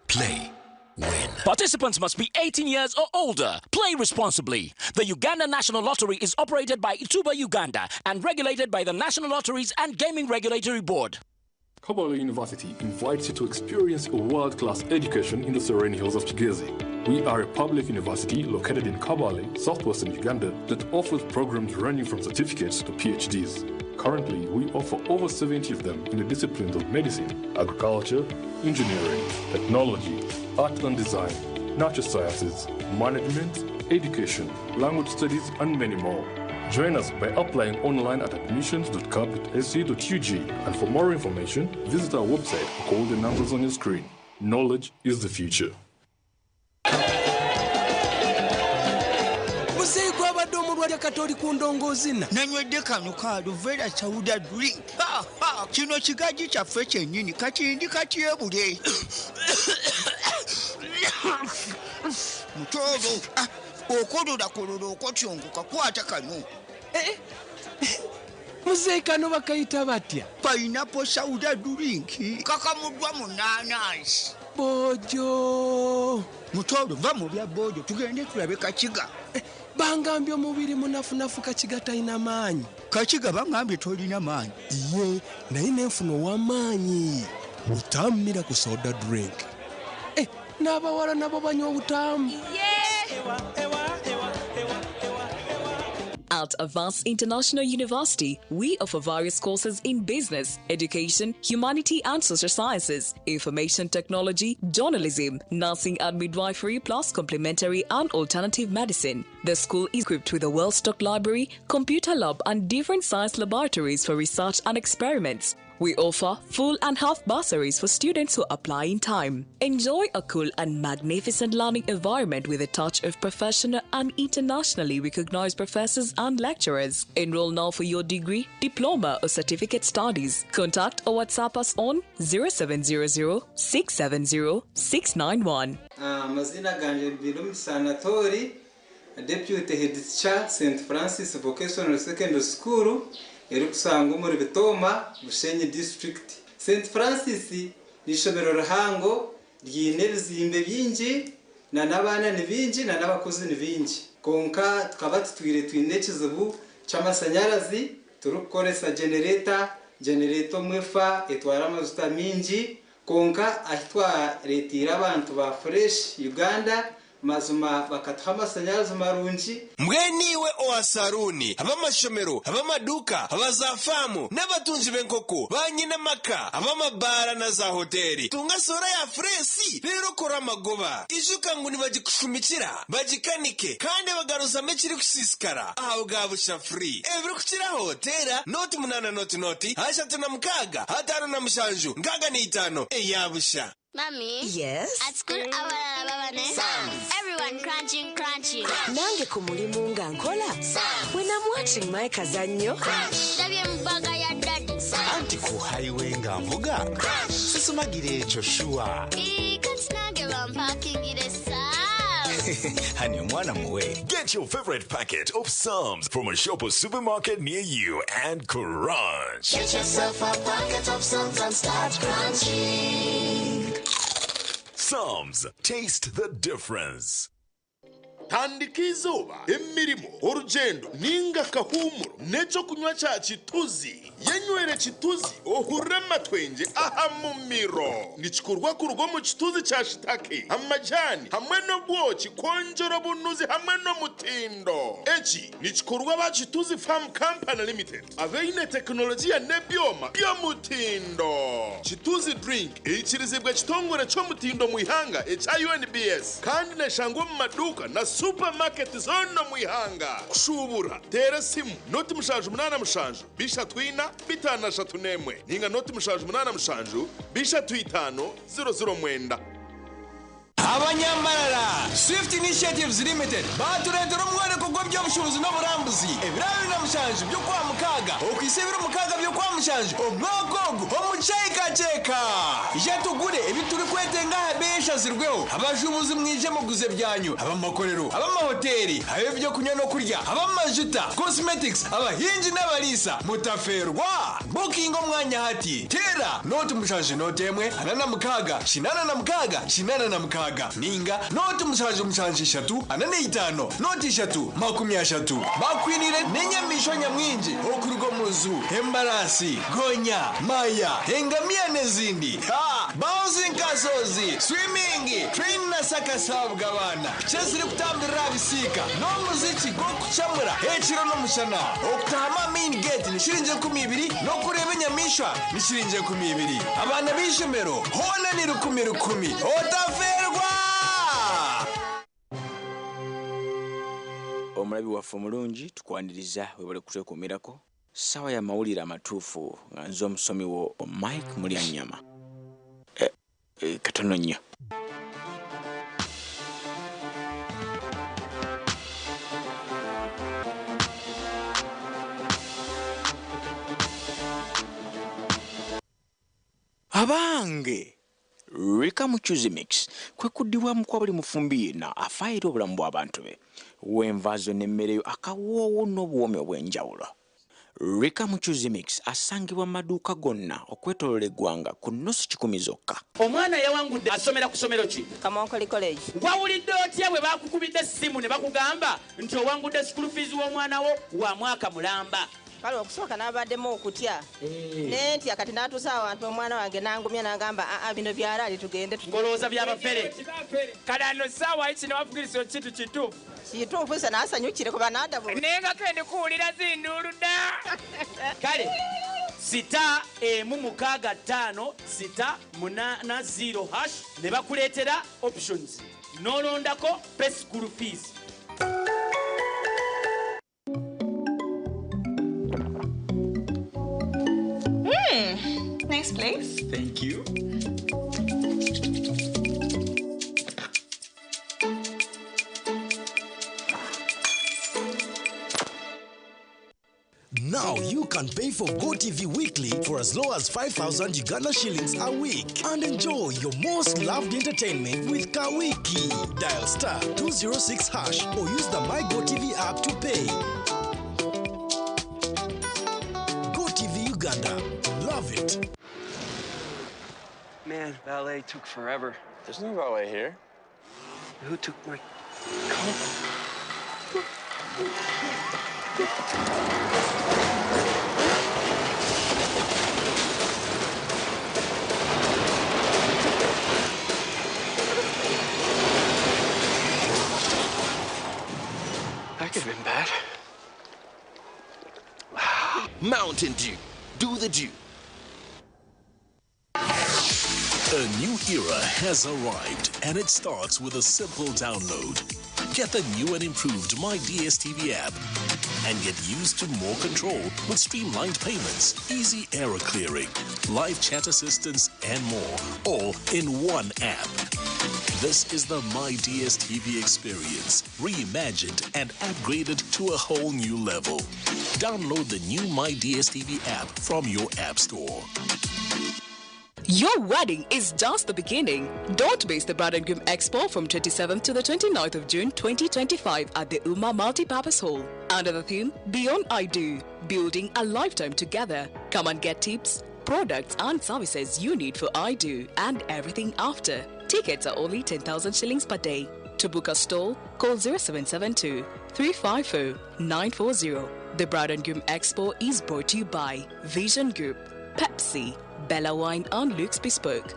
play, win. Participants must be 18 years or older. Play responsibly. The Uganda National Lottery is operated by Ituba Uganda and regulated by the National Lotteries and Gaming Regulatory Board. Kabale University invites you to experience a world-class education in the serene hills of Kigezi. We are a public university located in Kabale, southwestern Uganda, that offers programs ranging from certificates to PhDs. Currently, we offer over 70 of them in the disciplines of medicine, agriculture, engineering, technology, art and design, natural sciences, management, education, language studies, and many more. Join us by applying online at admissions.cab.ac.ug and for more information, visit our website or call the numbers on your screen. Knowledge is the future. Muzeeyi gwabadde omulwadde kati oli ku ndongoozina. Nanywedde kano ka Aluvera Sauda drink. Ha, ha, kino kigaji kyaffe kyennyini katindi katyebule. Mutooro, ah, okololakololo okotyongoka kwata kano. Eh, eh, muzeeyi kano bakayita batya? Pineapple Sauda drink kakamuddwa mu naanansi. Bojo. Mutooro va mu bya bojo tugende tulabe Kakiga. Eh, bangambye omubiri munafunafu Kakiga talina maanyi. Kakiga bangambye tolina maanyi. Iye naye nenfuna ow'amaanyi. Butamu miracle soda drink. Eh, n'abawala nabo banywa obutamu. At Avance International University, we offer various courses in business, education, humanity and social sciences, information technology, journalism, nursing and midwifery, plus complementary and alternative medicine. The school is equipped with a well-stocked library, computer lab, and different science laboratories for research and experiments. We offer full and half bursaries for students who apply in time. Enjoy a cool and magnificent learning environment with a touch of professional and internationally recognized professors and lecturers. Enroll now for your degree, diploma, or certificate studies. Contact or WhatsApp us on 0700 670 691. Amazina ganje Birumisa Anatori, Deputy Head Teacher, St Francis Vocational Secondary School, erikusangwa omuri Bitooma, Bushenyi District. St Francis ni ishomero rihango ryine ebizimbe bingi Na n'abaana ni baingi na n'abakozi ni baingi. Kwonka tukaba tutwire twine ekizibu ky'amashanyarazi turikukoresa genereta, genereta omwe efa etwara amajuta maingi kwonka ahi twareeteire abantu ba Fresh Uganda mazima bakatuha amashanyarazi marungi. Mbwenu iwe owa saruuni, ab'amashomero, ab'amaduuka, aba zaafaamu, n'abatungi b'enkoko, baanyine amaka, ab'amabaara na zaahoteeri, tunga soora ya fureesi reero okore amagoba. Ijuka ngu nibagikushumikira, bagikanike, kandi bagaruzamu ekirikusiisikara aha bwa busha free. Ebirikukiraho, teera nooti munaana nooti nooti, ashatu na mukaaga, ataano na mushanju, nkaaga na itaano, eya busha. Mummy. Yes? At school, abalala baba ne. Everyone crunching, crunching. Nange ku mulimu nga nkola. When I'm watching my kazannyo. Ndabye mu bbaga ya daddy. Anti ku highway nga nvuga. Sisumagira ekyo sure. Ii, kati nange bampakingire Psalms. Honey, omwana muwe. Get your favorite packet of Psalms from a shop or supermarket near you and crunch. Get yourself a packet of Psalms and start crunching. Psalms, taste the difference. Tandika izooba, emirimo, orugyendo ninga akahuumuro n'ekyokunywa kya Kituzi. Yenywere Kituzi ohurire amatwengye aha mumiro. Nikikorwa kuruga omu kituzi kya shitake, amajani hamwe n'obwoki kwongyera obunuzi hamwe n'omutindo. Eki nikikorwa aba Kituzi Farm Company Limited abaine tekinologiya n'ebyoma by'omutindo. Kituzi Drink eikirizibwa ekitongore ky'omutindo omu ihanga ekya UNBS kandi neshangwa omu maduuka na supermarket zoona omu ihanga. Kushuubura, teera esimu 078 34 531 ninga 078 35 009. Abanyambarara, Swift Initiatives Limited baatureetera omworeko gw'eby'obushuubuzi n'oburambuzi ebiro abiri na mushanju by'Okwamukaaga okuhitsya ebiro mukaaga by'Okwamushanju omwaka ogu omu Kyekakyeka. Ija tugure ebi turikwetenga aha beeyi eshazirweho. Abashuubuzi mwije muguze ebyanyu, ab'amakorero, ab'amahoteeri, ab'ebyokunywa n'okurya, ab'amajuta, cosmetics, abahingi n'abariisa. Mutafeerwa! Bukinga omwanya hati. Teera nooti mushanju nooti emwe, ana na mukaaga, kinaana na mukaaga, kinaana na mukaaga, ninga nooti mushanju mushanju ishatu, ana na itaano, nooti ishatu, makumi ashatu. Bakwiniire n'enyamaishwa nyamwingi okuruga omu zoo, embaraasi, gonya, maya, engamiya n'ezindi. Ha! Bouncing castles, swimming, train na circus ahabw'abaana, chess erikutambirira aha bisiika, n'omuziki gw'okucamura ekiro n'omushana. Okutaahamu aha main gate ni shiringi 20 n'okureeba enyamaishwa ni shiringi 20. Abaana b'eishomero hoona ni rukumi rukumi. Otafeerwa! Omulabi waffe omulungi tukwaniriza webale kutwekuumirako. Ssaawa ya mawulire amatuufu nga nze omusomi wo Mike Mulyanyama. Eh, eh, katono nnyo. Abange! Rika Muchuzi Mix kwe kuddibwamu kwa buli mufumbi yenna afaayo eri obulamu bw'abantu be. W'enva zo n'emmere yo akawoowo n'obuwoomi obw'enjawulo. Rika Muchuzi Mix asangibwa mu maduuka gonna okwetooloola eggwanga ku nnusu kikumi zokka. Omwana eyawangudde asomera ku ssomero ki? Kamonkoli College. Wawulidde otya bwe baakukubidde essimu ne bakugamba nti owangudde school fees w'omwana wo wa mwaka mulamba? Kale okusooka nabaddemu okutya ne ntya kati natuusa awantu omwana wange nangumya nangamba aa bino byalaali tugende. Ng'olowooza bya bafere. Kale ano ssaawa kino wafugirisa kintu kituufu. Kituufu nze nasanyukire kuba nadabu. Naye nga kendi kuwulira zinduulu dda. Kale sita emu mukaaga ttaano sita munaana zero hash ne bakuleetera options n'olondako pay school fees. Nice place. Thank you. Now you can pay for GoTV weekly for as low as 5,000 Uganda shillings a week and enjoy your most loved entertainment with Kawiki. Dial star 206 hash or use the My GoTV app to pay. GoTV Uganda. Love it. Man, valet took forever. There's no valet here. Who took my car? That could have been bad. Mountain Dew. Do the dew. A new era has arrived, and it starts with a simple download. Get the new and improved My DSTV app and get used to more control with streamlined payments, easy error clearing, live chat assistance, and more, all in one app. This is the My DSTV experience, reimagined and upgraded to a whole new level. Download the new My DSTV app from your app store. Your wedding is just the beginning. Don't miss the Bride and Groom Expo from 27th to the 29th of June 2025 at the Uma Multipurpose Hall. Under the theme Beyond I Do, Building a Lifetime Together. Come and get tips, products and services you need for I Do and everything after. Tickets are only 10,000 shillings per day. To book a stall, call 0772 350 940. The Bride and Groom Expo is brought to you by Vision Group, Pepsi, Bella Wine and Luke's Bespoke.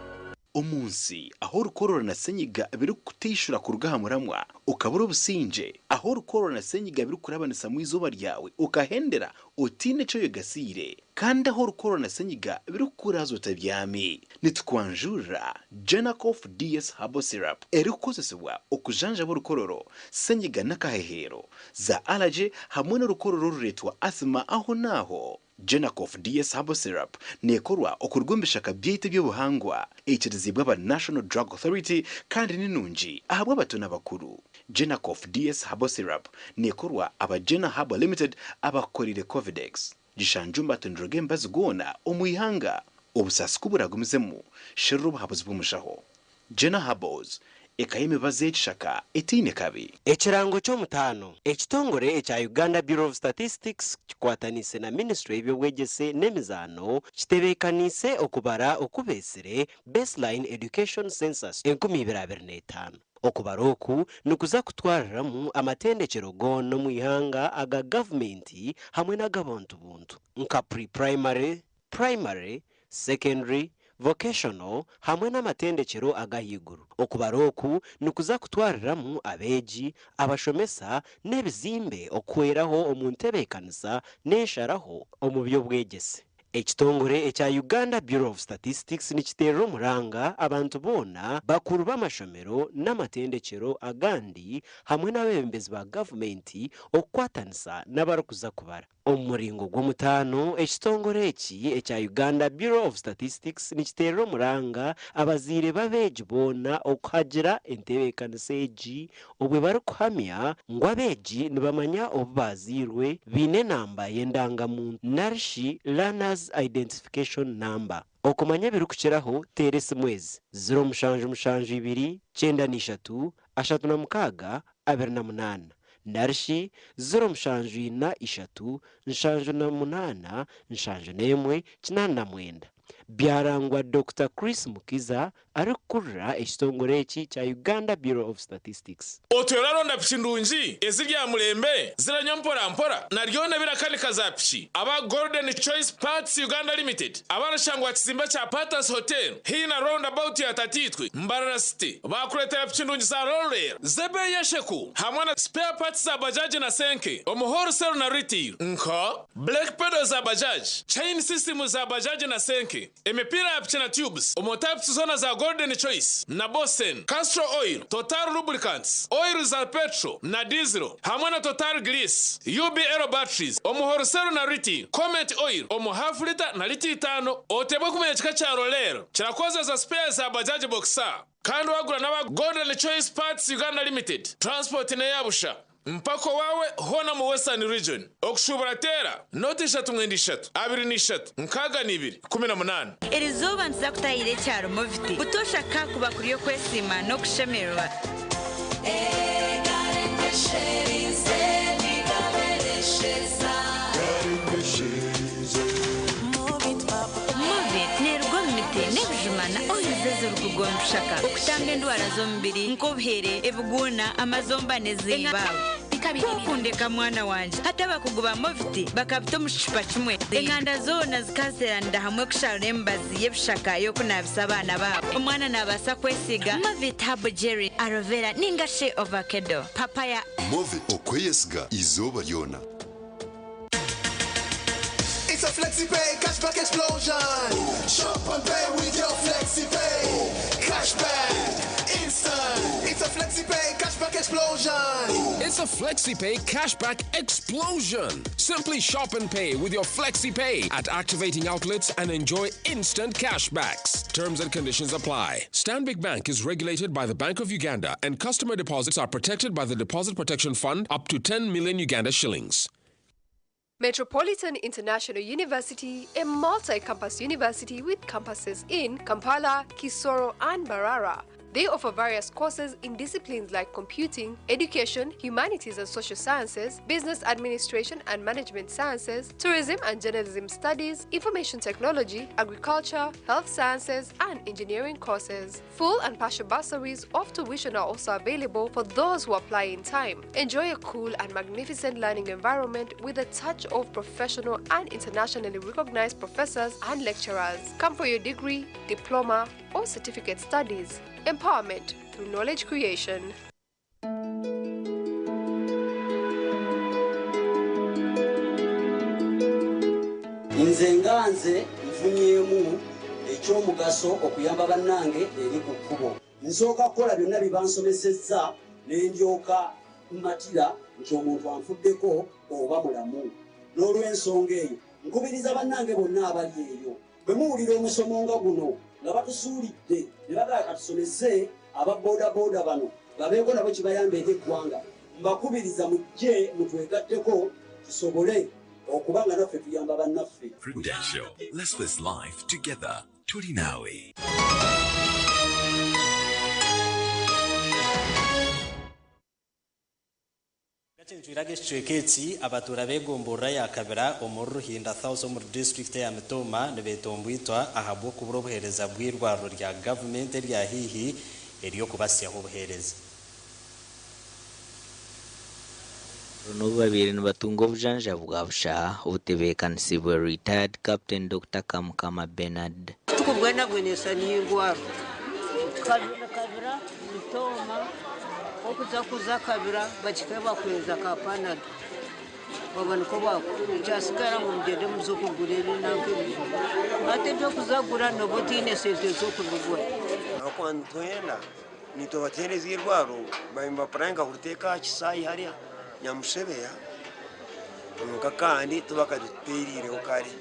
Omunsi aho orukorora na senyiga birikutishura kuruga aha muramwa ukabura obusinge, aho orukorora na senyiga birikurabanisamu izooba ryawe ukahendera otiine eki oyegasiire, kandi aho orukorora na senyiga birikukuraza otabyami, nitukwanjurira Genacof DS Herbal Syrup erikukozesebwa okujanjaba orukororo, senyiga n'akaheheero, za allergy hamwe n'orukororo orureetwa asthma aho n'aho. Genacof DS Herbal Syrup neekorwa okuruga omu bishaka byaitu eby'obuhangwa, eikirizibwe aba National Drug Authority kandi ni nungi ahabw'abato n'abakuru. Genacof DS Herbal Syrup neekorwa aba Gena Herbal Limited abakukoreire Covidex. Gishangye omu matundiro g'emibazi goona omu ihanga. Obusaasi ku buragumizemu, sherura obuhabuzi bw'omushaho. Gena Herbals, eka y'emibazi y'ekishaka etaine kabi. Ekirango ky'omutaano, Ekitongore ekya Uganda Bureau of Statistics kikwataniise na minisiture y'eby'obwegyese n'emizaano kitebeekaniise okubara oku beetsire Baseline Education Census 2025. Okubara oku nikuza kutwariramu amatendekyero goona omu ihanga aga gavumenti hamwe n'ag'abantu buntu nka pre-primary, primary, secondary, vocational hamwe n'amatendekyero ag'ahaiguru. Okubara oku nikuza kutwariramu abeegi, abashomesa n'ebizimbe okuhweraho omu ntebeekanisa n'ensharaho omu by'obwegyese. Ekitongore ekya Uganda Bureau of Statistics nikiteerera omuranga abantu boona, bakuru b'amashomero n'amatendekyero agandi hamwe n'abeebembezi ba gavumenti okukwatanisa n'abarikuza kubara. Omu muringo gw'omutaano, ekitongore eki ekya Uganda Bureau of Statistics nikiteerera omuranga abazaire b'abeegi boona okuhagira entebeekanisa egi obwe barikuhamya ngu abeegi nibamanya obu baazairwe, baine enamba y'endangamuntu narishi Learner's Identification Number. Okumanya ebirikukiraho teera esimu ezi, ziro mushanju mushanju ibiri, kyenda na ishatu, ashatu na mukaaga, abiri na munaana nari shi ziro mushanju ina ishatu nshanju na munaana nshanju n'emwe kinaana na mwenda. Byarangwa Dokita Chris Mukiza arikukurira ekitongore eki kya Uganda Bureau of Statistics. Otwire oraronda piki ndungi eziri aha murembe, ziranywa mpora mpora na ryona ebirakanika za piki? Aba Golden Choice Parts Uganda Limited abarashangwa aha kizimbe kya Patas Hotel haihi na Round About ya Tatiitwe, Mbarara City baakureetera piki ndungi za Roller z'ebeeyi esheku hamwe na spare parts za bajaji na senke omu wholesale na retail nka brake pedals za bajaji, chain system za bajaji na senke, Emipiira ya piki na tubes omu types zoona za Golden Choice na Bosen, Castrol Oil, Total Lubricants, Oil za petrol na diesel hamwe na Total Grease, UBL Batteries omu wholesale na retail, Comet Oil omu half litre na litre itaano. Oteebwe kumanya ekika kya Roller kirakozesa spares za Bajaj Boxer kandi wagura n'aba Golden Choice Parts Uganda Limited, transport n'eya busha. Mpaka owaawe hoona omu Western Region. Okushuubura teera nooti ishatu mwenda ishatu abiri na ishatu nkaaga na ibiri 18. Erizooba nituza kutahirira ekyaro Moviti. Butoosha ka kuba kuri okwesiima n'okushemererwa. Movit neeruga omu miti n'ebijuma na Oils ezirikuruga omu bishaka okutamba endwara z'omubiri nk'obuhere, ebiguuna, amazomba n'eziiba. Kwokundeka mwana wangye. Hati abakugu ba Movit bakabita omu kicupa kimwe. Enganda zoona zikazeeranira hamwe kusharura emibazi y'ebishaka y'okunaabisa abaana baabo. Omwana naabaasa kwesiiga Movit Herbal Jelly, Aloe Vera ninga shi Ovakedo, Papaya. Movit okweyesiga izooba ryona. It's a FlexiPay cashback explosion. Shop and pay with your FlexiPay. Cashback, instant. It's a FlexiPay cashback explosion. It's a FlexiPay cashback explosion. Simply shop and pay with your FlexiPay at activating outlets and enjoy instant cashbacks. Terms and conditions apply. Stanbic Bank is regulated by the Bank of Uganda and customer deposits are protected by the Deposit Protection Fund up to 10 million Uganda shillings. Metropolitan International University, a multi-campus university with campuses in Kampala, Kisoro, and Mbarara. They offer various courses in disciplines like computing, education, humanities and social sciences, business administration and management sciences, tourism and journalism studies, information technology, agriculture, health sciences, and engineering courses. Full and partial bursaries of tuition are also available for those who apply in time. Enjoy a cool and magnificent learning environment with a touch of professional and internationally recognized professors and lecturers. Come for your degree, diploma, or certificate studies. Empowerment through knowledge creation. Nze nga nze nfunyeemu ekyomugaso okuyamba bannange eri ku kkubo. Nsooka kukola byonna bye bansomesezza ne ndyoka mmatira nti omuntu anfuddeko oba mulamu. N'olw'ensonga eyo nkubiriza bannange bonna abali eyo bwe muwulira omusomo nga guno nga batusuulidde ne bagamba katusomese aba boodabooda bano babeeko nabo kibayamba eri eggwanga mbakubiriza mujje mutwegatteko tusobole okuba nga naffe tuyamba bannaffe. Prudential. Let's face life together. Tulinawe. Gachenjwiraga ekicweka eki abatuura b'egomborora ya Kabira omuri Ruhinda South omuri disiturikiti eya Mitooma nibetomboitwa ahabw'okubura obuheereza bw'eirwariro rya gavumenti erya haihi ery'okubasyaho obuheereza. N'obu babaire nibatunga obujanjabi bwa busha obutebeekanisiibwe Retired Captain Dokita Kamukama Bernard. Obutuku bwena bwine esani y'eirwariro. Kabira, Mitooma, okuza kuza Kabira bakika bakuhereza ka Panado. Baba niko bakukora. Ekyasigara ngu mugyende muze kugura ebinanka ebijuma. Hati eby'okuzagura nooba otaine sente z'okubigura. Ahakuba nitwenda nitwe batuheereza eirwariro nibapurayinga kuriteeka aha kisaayi hariya Nyamushebeya kwonka kandi tibakatuteeriireho kare.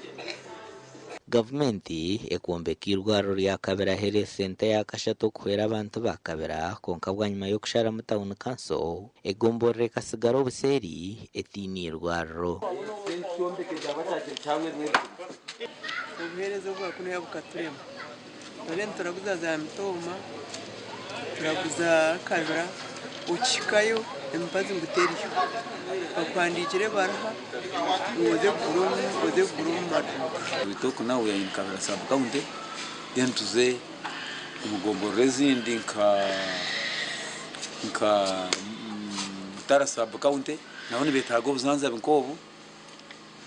Gavumenti ekwombeka eirwariro rya Kabira Health Centre eya kashatu okuhwera abantu ba Kabira kwonka bwanyima y'okusharamu Town Council egomborora ekasigara obuseeri etaine eirwariro. Obuheereza obwakunuya bukaturema none nituraguza za Mitooma, turaguza Kabira, okihikayo emibazi ngu teriyo, bakuhandiikira ebaruha ngu oze kugura oze kugura omu maduuka. We talk now we are in Kabira sub county, then tuze omu gombolola ezindi nka Mutara sub county nabo nibetaaga obuzanzabi nk'obu,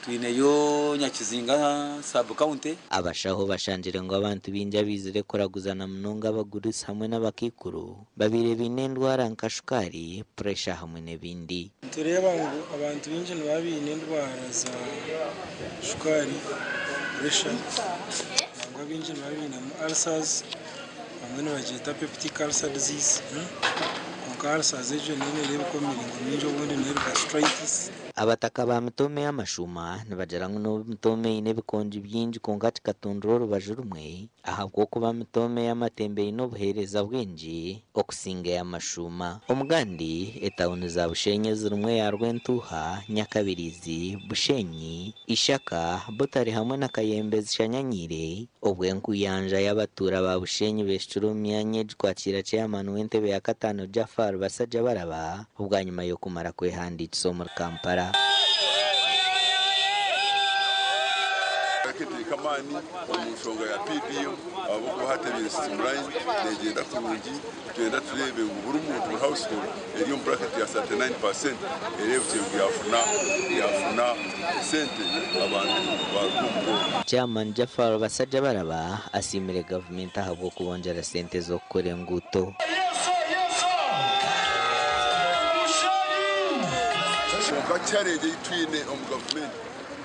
twineyo Nyakizinga sub county. Abashaho bashangire ngu abantu baingi abaizire kuraguza na munonga abagurusi hamwe n'abakaikuru babaire baine endwara nka shukaari, puresha hamwe n'ebindi. Nitureeba ngu abantu baingi nibaba baine endwara za shukaari, puresha, nangwa baingi nibaba bainemu ulcers, bamwe nibagyeta peptic ulcer disease, kwonka ulcers egyo neyo nereebeka omu miringo mingi obundi neyo gastritis. Abataka ba Mitooma ey'amashuuma nibagira ngu n'obu Mitooma eine ebikongi bingi kwonka kikatundura orubaju rumwe ahabw'okuba Mitooma ey'amatembe eine obuheereza bwingi okusinga ey'amashuuma. Omugandi, etauni za Bushenyi ezirimu eya Rwentuuha, Nyakabirizi, Bushenyi, Ishaka, Butare hamwe na Kayembe zishanyanyiire obwo enkuyanja y'abatuura ba Bushenyi beeshukire omu myanya egi kwakiira Chairman w'entebe ya kataano Jaffar Basajjabalaba bwanyima y'okumara kwehandiikisa omuri Kampala. amaani omu nshonga ya PDM ahabw'okuba hati ebaire streamlined neegyenda kurungi. Nitwenda tureebe ngu buri muntu, buri household eri omu bracket ya 39% ereebukye ngu yaafuna yaafuna esente abantu baaruga omu bworo. Chairman Jaffar Basajjabalaba asiimire gavumenti ahabw'okubongyera sente z'okukora enguuto. Kwonka challenge ei twine omu gavumenti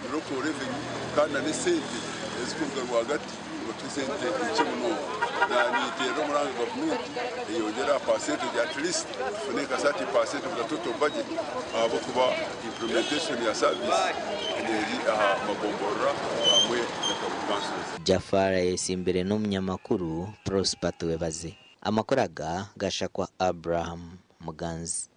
ni local revenue kandi na n'esente ezikuruga rwagati nibatuha esente nkye munonga. Nanyiterera omuranga gavumenti eyongyere aha percentage at least tufune nka 30% of the total budget ahabw'okuba implementation ya service eri aha magomborora hamwe na town councils. Jaffar ayesimbire n'omunyamakuru Prosper Twebaze. Amakuru aga gashakwa Abraham Muganzi.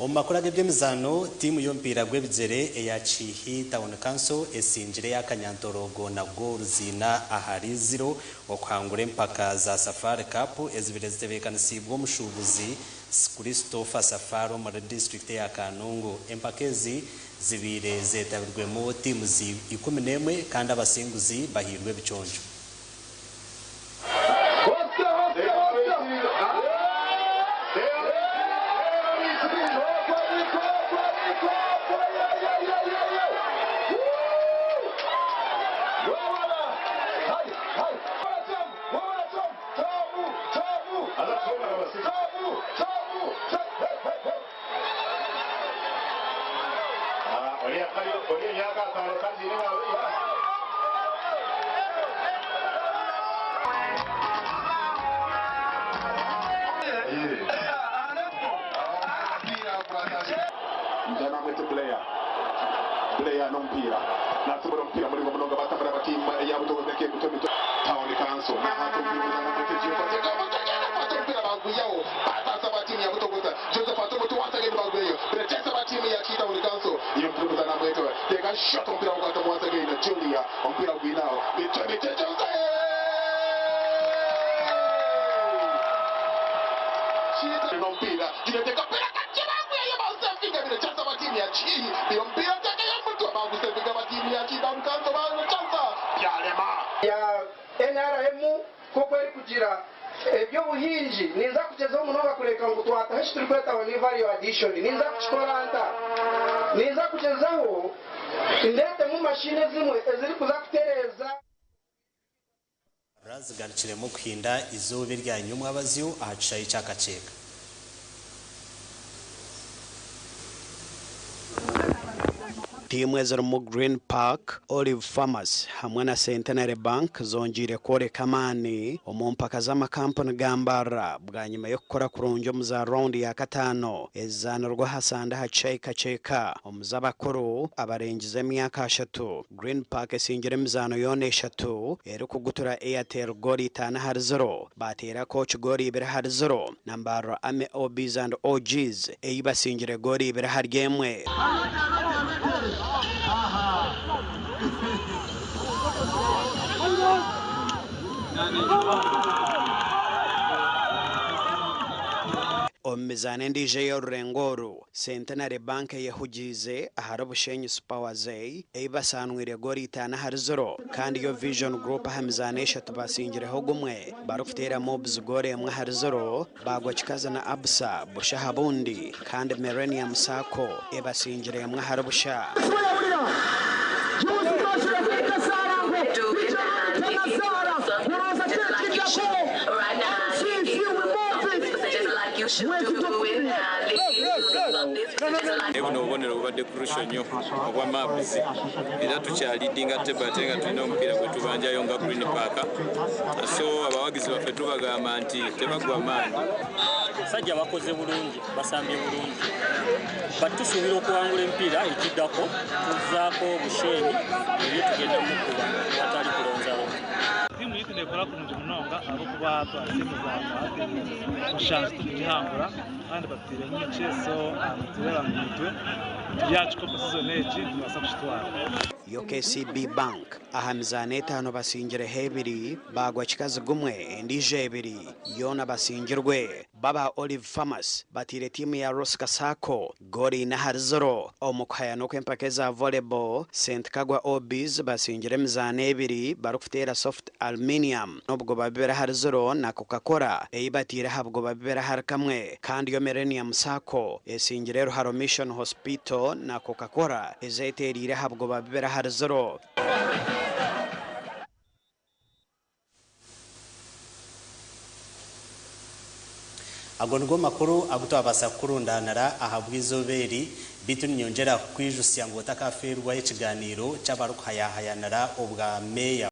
Omu makuru ag'eby'emizaano, tiimu y'omupiira gw'ebigyere eya Kihihi Town Council esingire eya Kanyantorogo na goals ina ahari ziro okuhangura empaka za Safari Cup ezibaire zitebeekanisiibwe omushuubuzi Christopher Safari omuri disiturikiti eya Kanungu. Empaka ezi zibaire zetabirwemu tiimu 11 kandi abasinguzi bahairwe ebiconco. Ya NRM nk'oku erikugira, eby'obuhingi ninza kugyezaho munonga kureka ngu twataho eki turikweta ngu ni value addition. Ninza kukikora nta? Ninza kugyezaho ndeetemu mashini ezimwe ezirikuza kutereeza. Zigarukiremu kuhinda eizooba erya nyomwabazyo aha kishaayi kya Kakyeka. Tiimu ezirimu Green Park, Olive Farmers hamwe na Centenary Bank zongyeire kworeka amaani omu mpaka z'amakampuni ga Mbarara bwanyima y'okukora kurungi omu za rawundi ya kataano ezizaanirwe aha Sande aha kishaayi Kakyeka omu z'abakuru abarengize emyaka ashatu. Green Park esingire emizaano yoona eshatu erikugutura Airtel goolo 5-0, baateera Coach goolo 2-0 na Mbarara Army OBs and OGs ei basingire goolo 2-1. Omu mizaano endiijo ey'orurengo oru, Centenary Bank eyehugiize ahari Bushenyi Superwaz ei basaanwire goolo 5-0 kandi yo Vision Group aha mizaano eshatu basingireho gumwe barikuteera Mobs goolo 1-0 baagwa Kikazi na Absa busha aha bundi kandi Millennium Sacco ebasingire 1-0. Naye buno obubonero bubadde crucial nnyo obwa Mavs era tukyalidinga table ate nga tulina omupiira gwe tubanjayo nga Green Park, so abawagizi baffe tubagamba nti tebagwa maanyi. Abasajja bakoze bulungi, basambye bulungi, but tusuubira okuwangula emipiira egiddako. Tuzaako Bushenyi ebyo tugenda mukuba awatali kulonzalonza. Tiimu yaitu nekora kurungi munonga ahabw'okuba twahitsya emizaano hati mushanju tukugihangura kandi batuteiremu nyekye, so nitureeba ngu itwe Turi aha kikopo sizoni egi nitubaasa kukitwara. Yo KCB Bank aha mizaano etaano basingireho ebiri, baagwa kikazi gumwe, endiijo ebiri yoona basingirwe. Baba Olive Farmers bateire tiimu ya Rosca Sacco goolo ina ahari ziro. Omu kuhayana okw'empaka eza volleyball, St Kagwa OBs basingire emizaano ebiri barikuteera Soft Aluminium n'obugoba bubiri ahari ziro na Coca-Cola ei bateire aha bugoba bubiri ahari kamwe. Kandi yo Millennium Sacco esingire Ruharo Mission Hospital na Coca-Cola ezeteereire aha bugoba bubiri ahari ziro. Ago nigo makuru agu twabaasa kukurundaanira ahabw'eizooba eri, beitu niinyongyera kukwijutsya ngu otakafeerwa ekigaaniiro ky'abarikuhayahayanira obwa meeya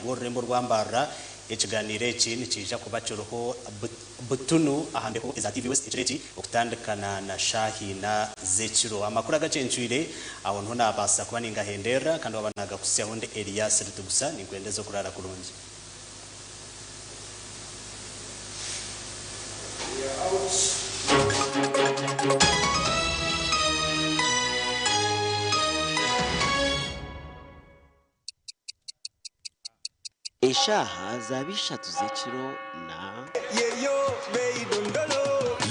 bw'orurembo rwa Mbarara. Ekigaaniiro eki nikiija kuba kiriho butunu aha mbeho eza TV West ekiro eki okutandikana na shaaha ina z'ekiro. Amakuru agacencwire aho niho naabaasa kuba ningahenderera kandi waaba naagakuhitsyaho ndi Elias Rutigusa ninkwendeza okuraara kurungi. Eshaaha zaaba ishatu z'ekiro na.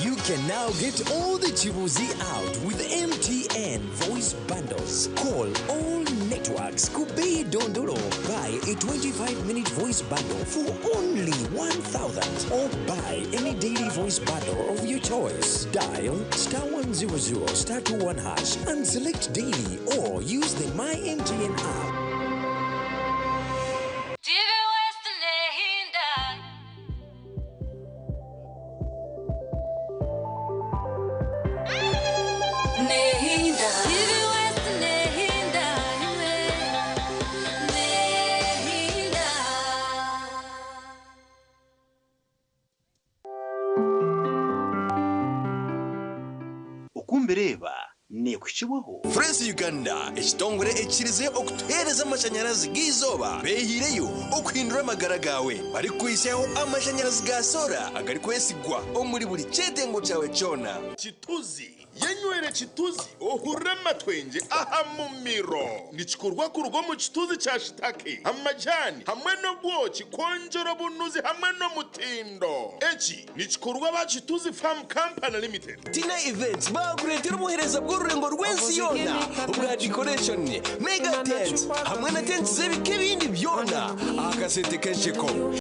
You can now get all the Chibuzi out with MTN voice bundles. Call all networks. Kubei Dondolo. Buy a 25-minute voice bundle for only 1,000 or buy any daily voice bundle of your choice. Dial star 100 star 21 hash and select daily or use the My MTN app. TV West Nehinda. Nehinda. TV West Nehinda. Nehinda. Okumbireeba neekuhikibwaho. Frenz Uganda ekitongore ekikirize okutuheereza amashanyarazi g'eizooba beehiireyo okuhindura amagara gaawe barikukuhitsyaho amashanyarazi ga soora agarikwesigwa omuri buri kyetengo kyawe kyona. Kituzi yenywere kituzi ohurire amatwengye aha mumiro nikikorwa kuruga omu kituzi kya shitake amajani hamwe n'obwoki kwongyera obunuzi hamwe n'omutindo eki nikikorwa ba Kituzi Farm Company Limited. Tina Events baakureetera obuheereza bw'orurengo rw'ensi yoona obwa decoration, mega tents hamwe na tents z'ebika ebindi byona aha kasente k'ensheko.